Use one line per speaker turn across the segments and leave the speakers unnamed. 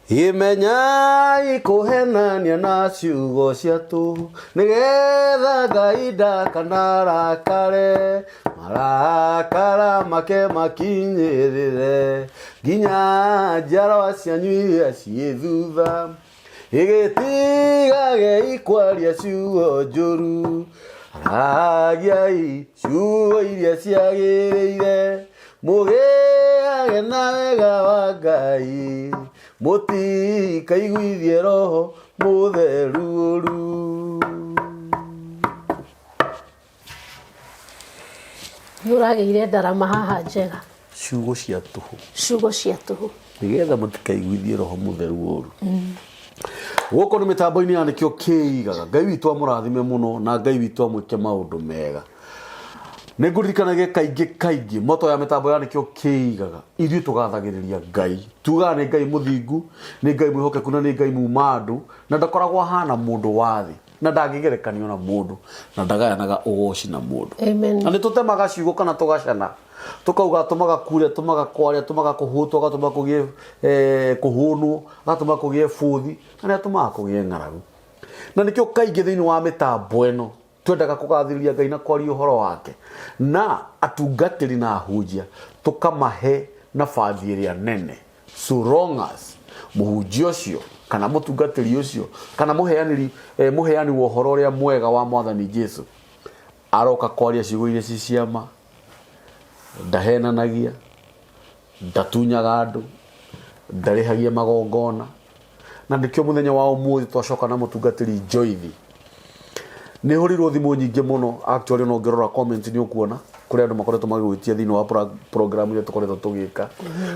Imenyai kũhenania na ciugo cia tũhũ, nĩgetha Ngai ndakanarakare, marakara make makinyĩrĩre nginya njiarwa cianyu iria ciĩ thutha. Ĩgĩtigagei kwaria ciugo njũru, aragiai ciugo iria ciagĩrĩire, mũgĩage na wega wa Ngai, mũtikaiguithie Roho Mũtheru ũru.
Nĩ ũragĩire ndarama haha njega.
Ciugo cia tũhũ.
Ciugo cia tũhũ.
Nĩgetha mũtikaiguithie Roho Mũtheru ũru. Gũkũ nĩ mĩtambo-inĩ ya nĩkĩo kĩigaga. Ngai witũ amũrathime mũno na Ngai witũ amwĩke maũndũ mega. Nĩ ngũririkanage kaingĩ kaingĩ moto ya mĩtambo ya nĩkĩo kĩigaga. Ithuĩ tũgathagĩrĩria Ngai. Tugaga nĩ Ngai mũthingu, nĩ Ngai mwĩhokeku na nĩ Ngai muma andũ na ndakoragwo ahana mũndũ wa thĩ. Na ndangĩgerekanio na mũndũ na ndagayanaga ũgoci na mũndũ.
Amen.
Na nĩ tũtemaga ciugo kana tũgacana tũkauga atũmaga kure atũmaga kware atũmaga kũhũtwo agatũma kũgĩe eh, kũhũnwo agatũma kũgĩe bũthi na nĩ atũmaga kũgĩe ng'aragu na nĩkĩo kaingĩ thĩinĩ wa mĩtambo ĩno twendaga kũgathĩrĩria Ngai na kwaria ũhoro wake na atungatĩri na ahunjia tũkamahe nabathi ĩrĩa nene so long as mũhunjia ũcio kana mũtungatĩri ũcio kana mũheanĩri eh, mũheani wa ũhoro ũrĩa mwega wa mwathani Jesu aroka kwaria ciugo iria ci ciama ndahenanagia ndatunyaga andũ ndarĩhagia magongona na nĩkĩo mũthenya wa ũmũthĩ twacoka na mũtungatĩri Joyce nĩ hũrirwo thimũ nyingĩ mũno actually no ũngĩrora comment nĩ ũkuona kũrĩ andũ makoretwo magĩgwĩtia thĩinĩ wa program iria tũkoretwo tũgĩka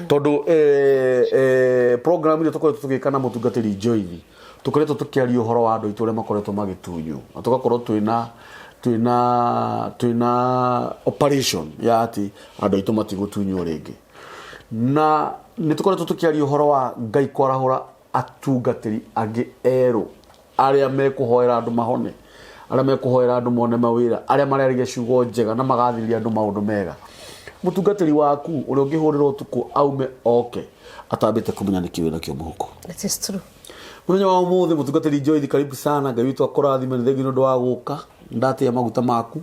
tondũ eh, eh, program iria tũkoretwo tũgĩka na mũtungatĩri Joyce tũkoretwo tũkĩaria ũhoro wa andũ aitũ ũrĩa makoretwo magĩtunywo na tũgakorwo twĩna twĩna twĩna operation ya atĩ andũ aitũ matigũtunywo rĩngĩ na nĩ tũkoretwo tũkĩaria ũhoro wa Ngai kwarahũra atungatĩri angĩ erũ arĩa mekũhoera andũ mahone arĩa mekũhoera andũ mone mawĩra arĩa mareragia ciugo njega na magathĩrĩria andũ maũndũ mega mũtungatĩri waku ũrĩa ũngĩhũrĩra ũtukũ aume oke atambĩte kũmenya nĩkĩ wĩnakĩo mũhuko.
It is true.
Mũthenya wa ũmũthĩ mũtungatĩri Joyce karibu sana Ngai witũ akũrathime nĩ thengiũ nĩ ũndũ wa gũka ndatĩa maguta maku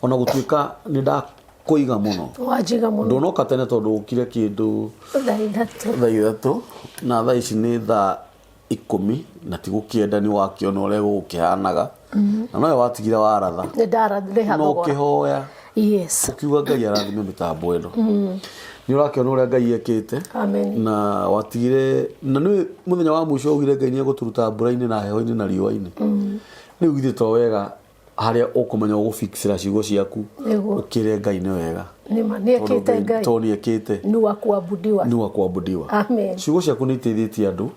ona gũtuĩka nĩ ndakũiga mũno
Wanjiga mũno.
Ndũnoka tene tondũ ũkire kĩndũ
Thaa 3.
Thaa 3 na thaa ici nĩ thaa 10 na ti gũkĩenda nĩ wakĩona ũrĩa gũgũkĩhanaga na nowe watigire waratha.
Nĩ ndarĩha
no
thogora.
Ũkĩhoya ũkiuga Ngai arathime mĩtambo ĩno nĩ ũrakĩona ũrĩa Ngai ekĩte.
Amen.
Na watigire na nĩ mũthenya wa mũico augire Ngai nĩ egũtũruta mbura-inĩ na heho-inĩ na riũa-inĩ rĩu githĩ to wega harĩa ũkũmenya ũgũfixĩra ciugo ciaku. Ũkĩre Ngai nĩ wega.
Nĩma nĩ
Tondũ
ekĩte Ngai.
Tondũ nĩ ekĩte.
Nĩ wa kuabudiwa.
Nĩ wa kuabudiwa.
Amen.
Ciugo ciaku nĩ iteithĩtie andũ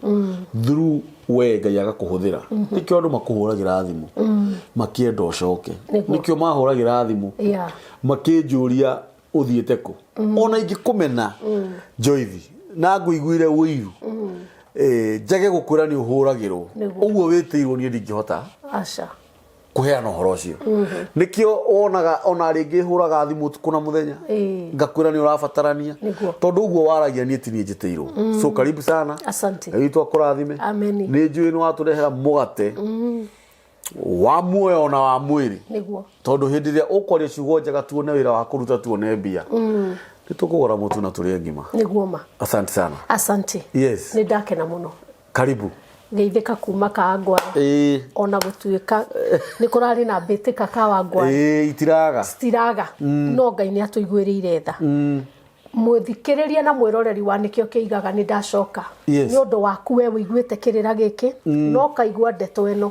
through we Ngai agakũhũthĩra nĩkĩo andũ makũhũragĩra thimũ makĩenda ũcoke. Nĩkĩo mahũragĩra thimũ makĩnjũria ũthiĩte kũ ona ingĩkũmena Joyce na ngũiguire ũiru eh, njage gũkwĩra nĩ ũhũragĩrwo. Ũguo wĩtĩirwo niĩ ndingĩhota
Aca.
kũheana ũhoro ũcio nĩkĩo wonaga ona rĩngĩ hũraga thimũ ũtukũ na mũthenya ngakwĩra nĩ ũrabatarania tondũ ũguo waragia niĩ ti niĩ njĩtĩirwo so karibu sana.
Asante.
Ngai witũ akũrathime.
Amen.
Nĩ njũĩ nĩ watũrehera mũgate wa muoyo ona wa mwĩrĩ tondũ hĩndĩ ĩrĩa ũkwaria ciugo njega tuone wĩra wa kũruta tuone mbia nĩ tũkũgũra mũtu na tũrĩe ngima.
Nĩguo ma.
Asante sana.
Asante.
Yes.
Nĩ ndakena mũno.
Karibu.
Geithĩka kuma Kawangware. Ona gũtuĩka nĩ kũrarĩ na mbĩtĩka Kawangware.
Itiraga.
Citiraga. No Ngai nĩ atũiguĩrĩire tha. Mũthikĩrĩria na mwĩroreri wa nĩkĩo kĩigaga nĩ ndacoka. Nĩ ũndũ waku we ũiguĩte kĩrĩra gĩkĩ na ũkaigua ndeto ĩno.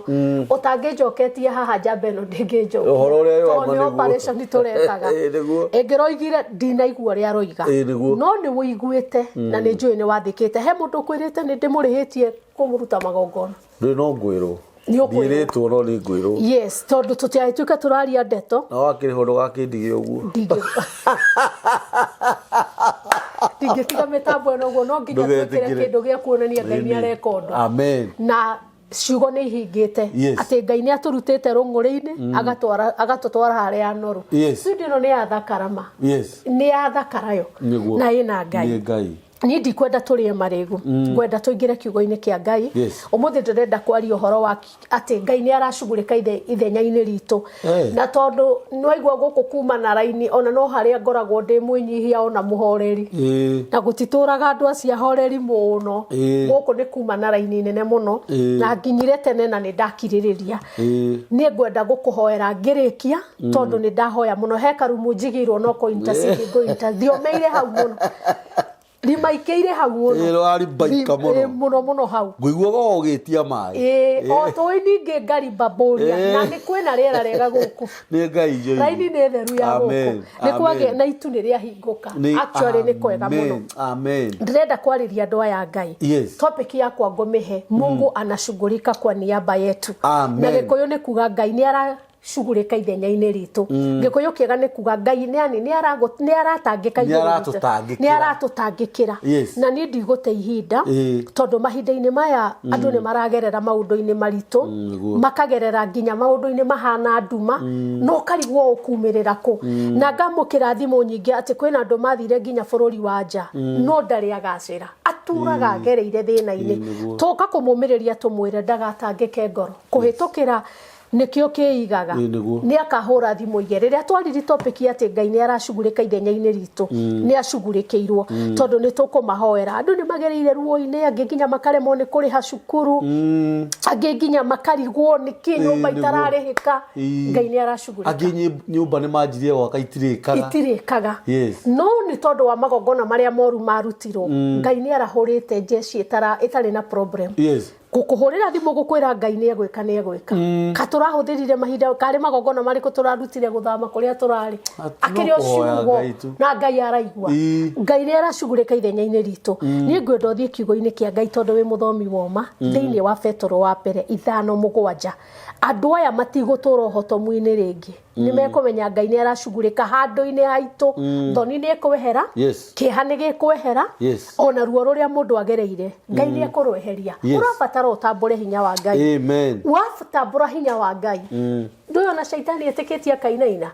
Ũtangĩnjoketie haha njamba ĩno ndĩngĩnjokia.
Ũhoro ũrĩa wĩ wa
Tondũ
ma
nĩ
nĩguo.
operation tũrekaga.
Nĩguo.
Ĩngĩroigire ndinaigua ũrĩa aroiga.
Nĩguo.
No nĩ ũiguĩte na nĩ njũĩ nĩ wathĩkĩte. He mũndũ ũkwĩrĩte nĩ ndĩmũrĩhĩtie kũmũruta magongona?
Ndũrĩ no ngwĩrwo.
Nĩ ũkwĩrwo.
Ndiĩrĩtwo no nĩ ngwĩrwo.
Yes, tondũ tũtiagĩtuĩka tũraria ndeto.
Na wakĩrĩhwo ndũgakĩndige ũguo.
Ndingĩtiga mĩtambo ĩno ũguo no nginya twĩkĩre
Ndũgetĩkĩre.
kĩndũ gĩa kuonania Ngai nĩ areka ũndũ.
Amen.
Na ciugo nĩ ihingĩte atĩ Ngai nĩ atũrutĩte rũng'ũrĩ-inĩ agatũtwara harĩa anoru. Studio ĩno nĩ ya thakarama. Nĩ ya thakarayo.
Nĩguo.
Na ĩna Ngai.
Nĩ Ngai.
Niĩ ndikwenda tũrĩe marĩgu, ngwenda tũingĩre kiugo-inĩ kĩa Ngai.
Yes.
Ũmũthĩ ndĩrenda kwaria ũhoro wa atĩ Ngai nĩ aracugurĩka ithenya-inĩ ritũ. Na tondũ nĩwaigua gũkũ kuma na raini, ona no harĩa ngoragwo ndĩ mwĩnyihia ona mũhoreri. Na gũtitũraga andũ acio ahoreri mũno. Gũkũ nĩ kuma na raini nene mũno. Na nginyire tene na nĩ ndakirĩrĩria. Niĩ ngwenda gũkũhoera ngĩrĩkia, tondũ nĩ ndahoya mũno. He karumu njigĩirwo no kũ intercede ngũ thiomeire hau mũno. Rimaikĩire hau mũno.
Ĩĩ, rũrarimbaika mũno.
Ĩĩ, mũno mũno hau.
Ngũiguaga o ũgĩtia maĩ.
Ĩĩ, o tũĩ ningĩ ngarimba mbũria. Na nĩ kwĩna rĩera rĩega gũkũ.
Nĩ Ngai njũĩ.
Raini nĩ theru ya gũkũ.
Amen.
Nĩ kwagĩa
Amen.
na itu nĩ rĩahingũka.
Nĩ-
Actually nĩ kwega mũno.
Amen. Amen.
Ndĩrenda kwarĩria andũ aya Ngai.
Yes.
Topic yakwa ngũmĩhe, Mungu anashughulika kwa niaba yetu.
Amen.
Na Gĩkũyũ nĩ kuga Ngai nĩ aracugurĩka ithenya-inĩ ritũ. Gĩkũyũ kĩega nĩ kuga Ngai nĩ ani, nĩ aratangĩka
Nĩ
igũrũ ritũ.
aratũtangĩkĩra.
Nĩ aratũtangĩkĩra.
Yes.
Na niĩ ndigũte ihinda, tondũ mahinda-inĩ maya andũ nĩ maragerera maũndũ-inĩ maritũ,
Nĩguo.
makagerera nginya maũndũ-inĩ mahana nduma, na ũkarigwo ũkumĩrĩra kũ. Na ngamũkĩra thimũ nyingĩ atĩ kwĩna andũ mathire nginya bũrũri wa nja, no ndarĩ agacĩra. Atũraga agereire thĩna-inĩ.
Nĩguo.
Tũka kũmũmĩrĩria tũmwĩre ndagatangĩke ngoro. Kũhĩtũkĩra nĩkĩo kĩigaga.
Nĩguo.
Nĩ akahũra thimũ igĩrĩ. Rĩrĩa twariri topic atĩ Ngai nĩ aracugurĩka ithenya-inĩ ritũ, nĩ acugurĩkĩirwo, tondũ nĩ tũkũmahoera. Andũ nĩ magereire ruo-inĩ, angĩ nginya makaremwo nĩ kũrĩha cukuru, angĩ nginya makarigwo nĩ kĩ nyũmba
Nĩguo.
itararĩhĩka. Ngai nĩ aracugurĩka.
Angĩ nyũmba nĩ manjirie gwaka itirĩkaga.
Itirĩkaga.
Yes.
No nĩ tondũ wa magongona marĩa moru marutirwo, Ngai nĩ arahũrĩte jeshi ĩtarĩ na problem.
Yes.
Gũkũhũrĩra thimũ gũkwĩra Ngai nĩ egwĩka, nĩ egwĩka. Ka tũrahũthĩrire mahinda, karĩ magongona marĩkũ tũrarutire gũthama kũrĩa tũrarĩ.
Atĩ
Akĩrĩ
no
o
kũhoya
ciugo
Ngai tu.
na Ngai araigua. Ngai nĩ aracugurĩka ithenya-inĩ ritũ. Niĩ ngwenda ũthiĩ kiugo-inĩ kĩa Ngai tondũ wĩ mũthomi woma, thĩinĩ wa Petero wa mbere 5:7. Andũ aya matigũtũra ũhotomu-inĩ rĩngĩ. Nĩ mekũmenya Ngai nĩ aracugurĩka handũ-inĩ haitũ. Thoni nĩ ĩkwehera,
Yes.
kĩeha nĩ gĩkwehera,
Yes.
ona ruo rũrĩa mũndũ agereire, Ngai nĩ ekũrweheria.
Yes.
Ũrabatara ũtambũre hinya wa Ngai.
Amen.
Watambũra hinya wa Ngai, ndũĩ ona caitani etĩkĩtie akainaina.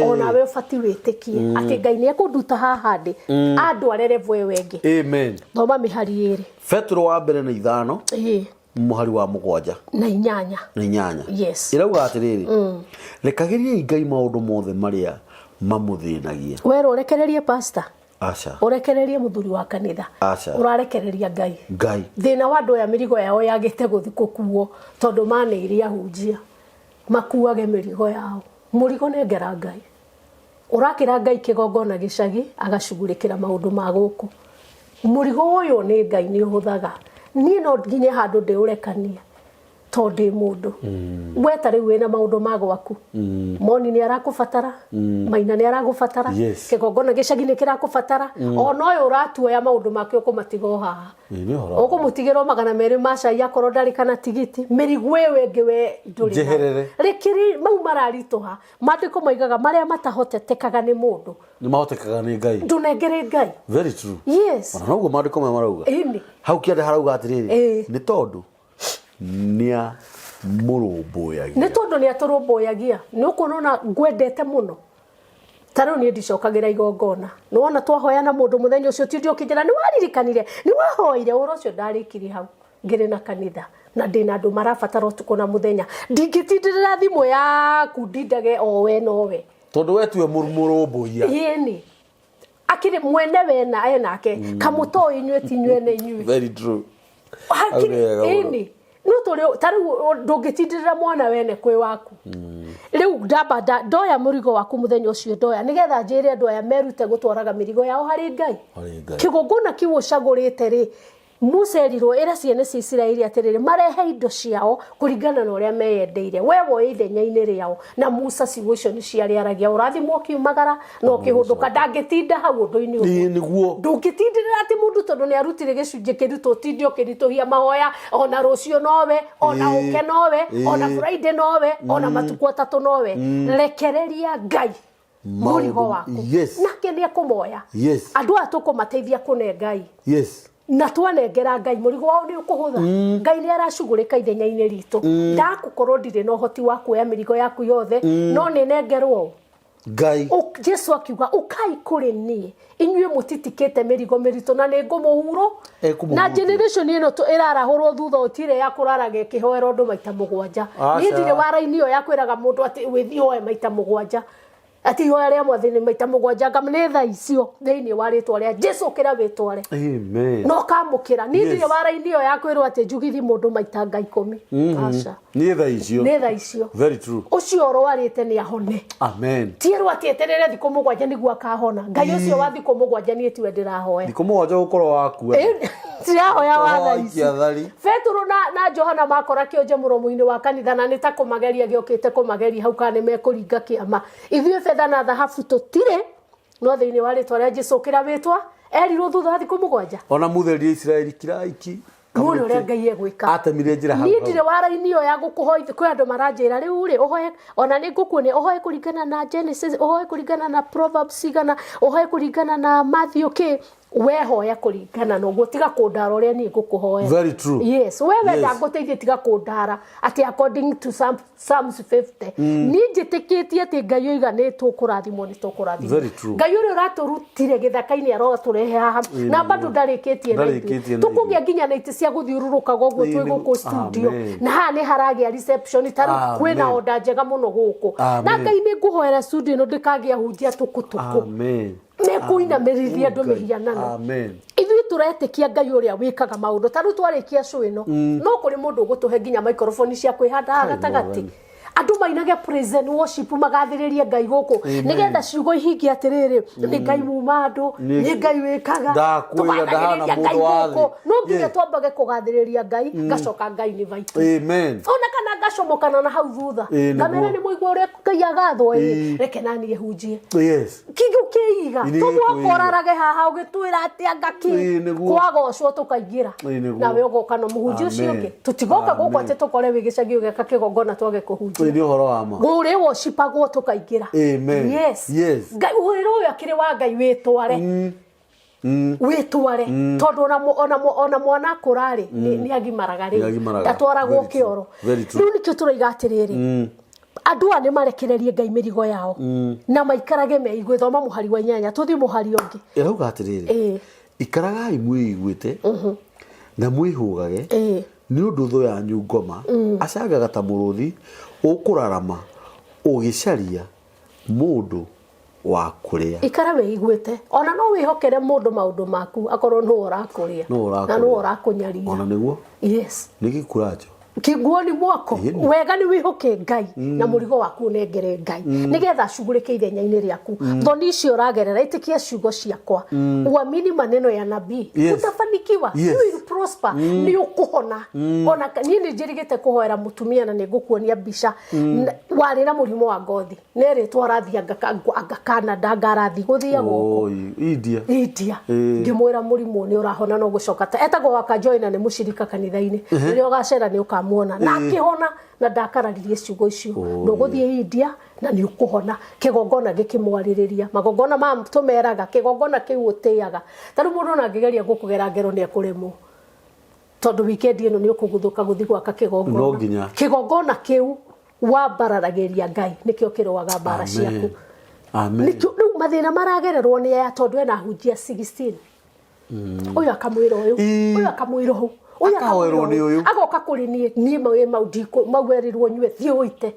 Ona we ũbatiĩ wĩtĩkie atĩ Ngai nĩ ekũnduta haha ndĩ, andware level ĩyo ĩngĩ.
Amen.
Thoma mĩhari ĩrĩ.
Petero wa mbere na 5, mũhari wa 7
Na 8.
Na 8.
Yes.
Ĩrauga atĩrĩrĩ, rekagĩriai Ngai maũndũ mothe marĩa mamũthĩnagia.
Werwo ũrekererie pastor.
Aca.
Ũrekererie mũthuri wa kanitha.
Aca.
Ũrarekereria Ngai.
Ngai.
Thĩna wa andũ aya mĩrigo yao yagĩte gũthiĩ gũkuo tondũ manĩire ahunjia makuage mĩrigo yao. Mũrigo nengera Ngai. Ũrakĩra Ngai kĩgongona gĩcagi agacugurĩkĩra maũndũ ma gũkũ. Mũrigo ũyũ nĩ Ngai nĩ ũhũthaga. Niĩ no nginye handũ ndĩũrekanie tondũ ndĩ mũndũ. We ta rĩu wĩna maũndũ ma gwaku. Moni nĩ arakũbatara, Maina nĩ aragũbatara,
Yes.
kĩgongona gĩcagi nĩ kĩrakũbatara. Ona ũyũ ũratuoya maũndũ make ũkũmatiga o haha.
Nĩ ũhoro.
Ũkũmũtigĩrwo 200 ma cai akorwo ndarĩ kana tigiti. Mĩrigo ĩyo ĩngĩ we ndũrĩ nayo.
Njeherere.
Rĩkĩrĩ mau mararitũha. Maandĩko moigaga marĩa matahotetekaga nĩ mũndũ.
Nĩ mahotekekaga nĩ Ngai.
Ndũnengere Ngai.
Very true.
Yes.
Ona noguo maandĩko maya marauga.
Ĩni.
Hau kĩande harauga atĩrĩrĩ, nĩ tondũ nĩ amũrũmbũyagia.
Nĩ tondũ nĩ atũrũmbũyagia. Nĩ ũkuona ona ngwendete mũno. Ta rĩu niĩ ndicokagĩra igongona. Nĩ wona twahoya na mũndũ mũthenya ũcio tinde ũkĩnjĩra nĩ waririkanire, nĩ wahoire, ũhoro ũcio ndarĩkirie hau. Ngĩrĩ na kanitha na ndĩna andũ marabatara ũtukũ na mũthenya. Ndingĩtindĩrĩra thimũ yaku ndindage o we no we.
Tondũ we tiwe mũrũmbũiya.
Ĩni. Akĩrĩ mwene we na enake. Kamũtoĩ inyuĩ ti inyuĩ nĩ inyuĩ.
Very true.
Hakiri,
Hau nĩ wega mũno.
ĩni. No tũrĩ, ta rĩu ndũngĩtindĩrĩra mwana wene kwĩ waku. Rĩu ndamba ndoya mũrigo waku mũthenya ũcio ndoya nĩgetha njĩre andũ aya merute gũtwaraga mĩrigo yao harĩ Ngai.
Harĩ Ngai.
Kĩgongona kĩu ũcagũrĩte rĩ, Musa erirwo ĩra ciana cia Isiraeli atĩrĩrĩ, marehe indo ciao kũringana na ũrĩa meyendeire. We woe ithenya-inĩ rĩao. Na Musa ciugo icio nĩ ciarĩaragia. Ũrathimwo ũkiumagara na ũkĩhũndũka. Ndangĩtinda hau ũndũ-inĩ ũmwe.
Ĩĩ, nĩguo.
Ndũngĩtindĩrĩra atĩ mũndũ tondũ nĩ arutire gĩcunjĩ kĩritũ ũtinde ũkĩritũhia mahoya, ona rũciũ nowe, ona ũke nowe, ona Friday nowe, ona matukũ atatũ nowe. Rekereria Ngai mũrigo waku.
Yes.
Nake nĩ ekũmoya.
Yes.
Andũ aya tũkũmateithia kũne Ngai.
Yes.
Na twanengera Ngai mũrigo wao nĩ ũkũhũtha. Ngai nĩ aracugurĩka ithenya-inĩ ritũ. Ndakũkorwo ndirĩ na ũhoti wa kuoya mĩrigo yaku yothe, no nĩ nengerwo.
Ngai.
Jesu akiuga ukai kũrĩ niĩ inyuĩ mũtitikĩte mĩrigo mĩritũ na nĩ ngũmũhuro.
Ekũmũhurũkia.
Na generation ĩno ĩrarahũrwo thutha ũtirĩ ya kũraraga ĩkĩhoera ũndũ maita mũgwanja.
Aca.
Niĩ ndirĩ wa raini ĩyo ya kwĩraga mũndũ atĩ wĩthiĩ ũhoe maita mũgwanja, atĩ ihoya rĩa mwathani maita mũgwanja. Ngam nĩ tha icio thĩinĩ wa rĩtwa rĩa Jesu ũkĩra wĩtware.
Amen.
Na ũkamũkĩra. Niĩ ndirĩ
Yes.
wa raini ĩyo ya kwĩrwo atĩ njugithi mũndũ maita nga 10. Aca.
Nĩ tha icio.
Nĩ tha icio.
Very true.
Ũcio ũrwarĩte nĩ ahone.
Amen.
Tierwo atĩ eterere thikũ mũgwanja nĩguo akahona. Ngai ũcio wa thikũ mũgwanja niĩ tiwe ndĩrahoya.
Thikũ mũgwanja gũkorwo wakua.
Ndĩrahoya wa tha
Ũhoro
ici.
wa thari.
Petero na Johana makora kĩonje mũromo-inĩ wa kanitha, na nĩ ta kũmageria gĩokĩte kũmageria hau kana nĩ mekũringa kĩama. Ithuĩ betha na thahabu tũtirĩ, no thĩinĩ wa rĩtwa rĩa Jesu ũkĩra wĩtwa. Erirwo thutha wa thikũ mũgwanja.
Ona mutherie Isiraeli kiraiki.
Muone ũrĩa Ngai egwĩka.
Atemire njĩra hau.
Niĩ ndirĩ wa raini ĩyo ya gũkũhoithia. Kwĩ andũ maranjĩra rĩu rĩ ũhoe, ona nĩ ngũkuonia ũhoe kũringana na Genesis, ũhoe kũringana na Proverbs igana, ũhoe kũringana na Matthew kĩ. We hoya kũringana na ũguo, tiga kũndara ũrĩa niĩ ngũkũhoya.
Very true.
Yes, we wenda
Yes.
ngũteithie, tiga kũndara atĩ according to Psalms 50. Niĩ njĩtĩkĩtie atĩ Ngai oiga nĩ tũkũrathimwo, nĩ tũkũrathimwo.
Very true.
Ngai ũrĩa ũratũrutire gĩthaka-inĩ arotũrehe haha. Na bado ndarĩkĩtie na ithuĩ.
Ndarĩkĩtie na
Tũkũgĩa
ithuĩ.
nginya na itĩ cia gũthiũrũrũkaga ũguo
Ĩĩ,
twĩ
nĩguo.
gũkũ studio.
Amen.
Na haha nĩ haragĩa reception, ta rĩu kwĩna
Amen.
order njega mũno gũkũ. Na
Amen.
Ngai nĩ ngũhoera studio ĩno ndĩkagĩa hunjia tũkũtũkũ.
Amen.
Nĩkũinamĩrĩria andũ
Ngai.
mĩhianano.
Amen.
Ithuĩ tũretĩkia Ngai ũrĩa wĩkaga maũndũ. Ta rĩu twarĩkia show ĩno, no kũrĩ mũndũ ũgũtũhe nginya microphone cia kwĩhanda haha
Kai
gatagatĩ.
Mwathani.
Andũ mainage praise and worship, magathĩrĩrie Ngai gũkũ.
Amen.
Nĩgetha ciugo ihingie atĩrĩrĩ, nĩ Ngai muma andũ, nĩ Ngai wĩkaga.
Ndakwĩra ndahana
Tũgathagĩrĩria Ngai
mũndũ wa
gũkũ.
thĩ.
No nginya
Yeah.
twambage kũgathĩrĩria Ngai, ngacoka Ngai nĩ vaitũ.
Amen.
Ona kana ngacomokana na hau thutha.
Ĩĩ, nĩguo.
Ngamera nĩ mũigua ũrĩa Ngai agathwo ĩ,
Ĩĩ.
reke naniĩ hunjie.
Yes.
Kiugo kĩiga.
Ĩĩ,
To mũhaka
nĩgĩkwĩiga.
ũrarage haha ũgĩtwĩra atĩ anga kĩ.
Ĩĩ, nĩguo.
Kwagocwo tũkaingĩra.
Ĩĩ, nĩguo.
Nawe ũgoka na mũhunjia ũcio
Amen.
ũngĩ. Tũtigoka gũkũ
Amen.
atĩ tũkore wĩ gĩcagi ũgeka kĩgongona twage kũhunjia.
Ĩĩ, nĩ ũhoro wa ma.
Gũrĩ worshipagwo tũkaingĩra.
Amen.
Yes.
Yes.
Ngai wĩra ũyũ akĩrĩ wa Ngai wĩtware. Wĩtware. Tondũ ona mwana akũra rĩ, nĩ agimaraga rĩu.
Nĩ agimaraga.
Ndatwaragwo
Very true.
kĩoro.
Very true.
Rĩu nĩkĩo tũroiga atĩrĩrĩ, andũ aya nĩ marekererie Ngai mĩrigo yao na maikarage meiguĩ. Thoma mũhari wa 8 tũthiĩ mũhari ũngĩ.
Ĩrauga atĩrĩrĩ,
Ĩĩ.
ikaragai mwĩiguĩte na mwĩhũgage
Ĩĩ.
nĩ ũndũ thũ yanyu ngoma acangaga ta mũrũthi ũkũrarama ũgĩcaria mũndũ wa kũrĩa.
Ikara wĩiguĩte. Ona no wĩhokere mũndũ maũndũ maku akorwo nĩwe ũrakũrĩa
Nĩwe ũrakũrĩa.
na nĩwe ũrakũnyarira.
Ona nĩguo.
Yes.
Nĩ gĩkuracho.
Kĩguoni mwako.
Ĩni.
Wega nĩ wĩhoke Ngai na mũrigo waku ũnengere Ngai nĩgetha acugurĩke ithenya-inĩ rĩaku. Thoni icio ũragerera, ĩtĩkia ciugo ciakwa, uamini maneno ya nabii,
Yes.
utafanikiwa.
Yes.
You will prosper. Nĩ ũkũhona. Ona niĩ nĩ njĩrĩgĩte kũhoera mũtumia na nĩ ngũkuonia mbica. Warĩ na mũrimũ wa ngothi, nerĩtwo arathiĩ anga Canada, anga arathiĩ gũthiagwo
Oi, India.
India.
Ĩĩ.
Ngĩmwĩra mũrimũ nĩ ũrahona no gũcoka ta etagwo Wakajoy na nĩ mũcirika kanitha-inĩ. Rĩrĩa ũgacera nĩ ũkamuona. Na akĩhona na ndakararirie ciugo icio. Ndũgũthiĩ India na nĩ ũkũhona. Kĩgongona gĩkĩmwarĩrĩria. Magongona ma tũmeraga kĩgongona kĩu ũtĩaga. Ta rĩu mũndũ ona angĩgeria gũkũgera ngero nĩ ekũremwo. Tondũ weekend ĩno nĩ ũkũguthũka gũthiĩ gwaka kĩgongona.
No nginya.
Kĩgongona kĩu wambararagĩria Ngai nĩkĩo kĩrũaga mbara ciaku.
Amen.
Nĩkĩo rĩu mathĩna maragererwo nĩ aya tondũ ena hunjia 16. Ũyũ akamwĩra ũyũ,
Ĩĩ.
ũyũ akamwĩra ũyũ, ũyũ
Akahoerwo
akamwĩra
nĩ ũyũ.
Agoka kũrĩ niĩ, niĩ maũĩ mau ndikũ, mau erirwo nyue, thiĩ ũite.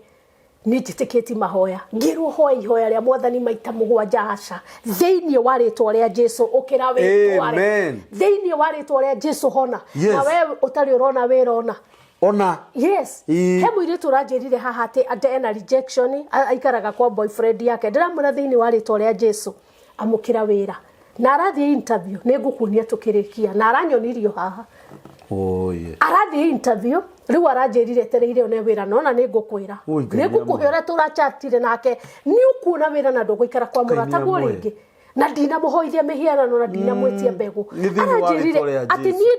Niĩ njĩtĩkĩtie mahoya. Ngĩrwo hoe ihoya rĩa mwathani maita mũgwanja aca. Thĩinĩ wa rĩtwa rĩa Jesu ũkĩra wĩtware.
Amen.
Thĩinĩ wa rĩtwa rĩa Jesu hona.
Yes.
Na we ũtarĩ ũrona wĩra ona.
Ona.
Yes.
Ĩĩ.
He mũirĩtu ũranjĩrire haha atĩ ena rejection, aikaraga kwa boyfriend yake. Ndĩramwĩra thĩinĩ wa rĩtwa rĩa Jesu amũkĩra wĩra. Na arathiĩ interview, nĩ ngũkuonia tũkĩrĩkia. Na aranyonirio haha.
Oye.
Arathiĩ interview, rĩu aranjĩrire etereire one wĩra, nona nĩ ngũkwĩra.
Oi, Ngai
Nĩ ngũkũhe
nĩamũhe.
ũrĩa tũrachatire nake. Nĩ ũkuona wĩra na ndũgũikara kwa
Ngai
mũrataguo
nĩamũhe.
rĩngĩ. Na ndinamũhoithia mĩhianano na ndinamwĩtia mbegũ.
Nĩ thĩinĩ wa
Aranjĩrire
rĩtwa rĩa
atĩ
Jesu.
niĩ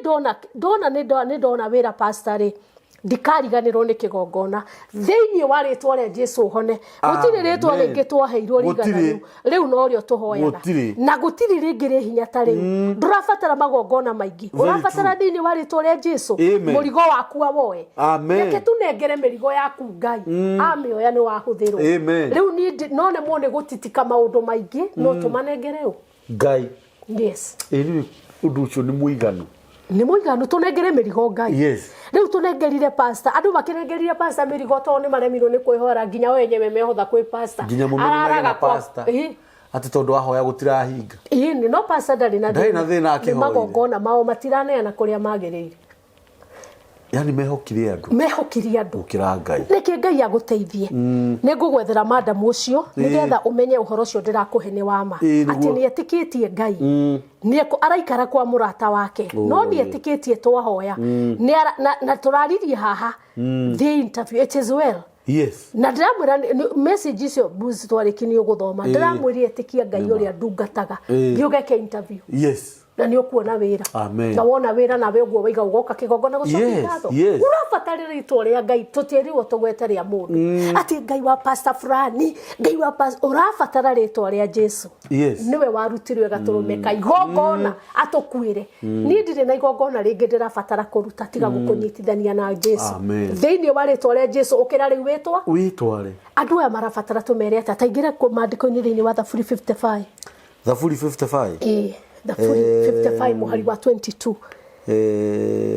ndona nĩ ndona wĩra pastor rĩ. Ndikariganĩrwo nĩ kĩgongona thĩinĩ wa rĩtwa rĩa Jesu hone. Gũtirĩ rĩtwa
Amen.
rĩngĩ twaheirwo rigana
Gũtirĩ.
rĩu, rĩu norĩo tũhoyaga.
Gũtirĩ.
Na gũtirĩ rĩngĩ rĩ hinya ta rĩu. Ndũrabatara magongona maingĩ,
Very
ũrabatara thĩinĩ wa rĩtwa rĩa Jesu.
Amen.
Mũrigo waku awoe.
Amen.
Reke tunengere mĩrigo yaku Ngai, amĩoya nĩ wahũthĩrwo.
Amen.
Rĩu niĩ no nemwo nĩ gũtitika maũndũ maingĩ, no tũmanengere ũ.
Ngai.
Yes.
Ĩ rĩu ũndũ ũcio nĩ mũiganu.
Nĩ mũiganu, tũnengere mĩrigo Ngai.
Yes.
Rĩu tũnengerire pastor, andũ makĩnengerire pastor mĩrigo tondũ nĩ maremirwo nĩ kwĩhora, nginya we enyewe mehotha kwĩ pastor.
Nginya mũmenanagia
Araraga
na
kwa-
pastor.
Ĩ.
Atĩ tondũ ahoya gũtirahinga.
Ĩĩ, no pastor ndarĩ na
Ndarĩ na thĩna.
Nĩ
akĩhoire.
magongona mao matiraneana kũrĩa magĩrĩire.
Yani mehokire andũ
Mehokire andũ
gũkĩra Ngai.
Nĩkĩ Ngai agũteithie. Nĩ ngũgwethera madamu ũcio nĩgetha ũmenye ũhoro ũcio ndĩrakũhe nĩ wa ma.
Ĩĩ, nĩguo.
Atĩ nĩ etĩkĩtie Ngai. Nĩ araikara kwa mũrata wake, no nĩ etĩkĩtie twahoya. Nĩ na tũraririe haha the interview, it is well.
Yes.
Na ndĩramwĩra message icio Bruce twarĩki nĩ ũgũthoma. Ndĩramwĩrire ĩtĩkia Ngai ũrĩa ndungataga. Thiĩ ũgeke interview
Yes.
na nĩ ũkuona wĩra.
Amen.
Na wona wĩra nawe ũguo waiga ũgoka kĩgongona gũcokia
Yes,
ngatho.
yes.
Ũrabatara rĩtwa rĩa Ngai, tũtiĩrirwo tũgwete rĩa mũndũ atĩ Ngai wa pastor fulani, Ngai wa pastor. Ũrabatara rĩtwa rĩa Jesu.
Yes.
Nĩwe warutirwe gatũrũme ka igongona atũkuĩre. Niĩ ndirĩ na igongona rĩngĩ ndĩrabatara kũruta tiga gũkũnyitithania na Jesu.
Amen.
Thĩinĩ wa rĩtwa rĩa Jesu ũkĩra rĩu wĩtwa.
Wĩtware.
Andũ aya marabatara tũmere atĩa? Taingĩre maandĩko-inĩ thĩinĩ wa Thaburi 55.
Thaburi 55.
Ĩĩ, Thaburi 55 mũhari wa 22.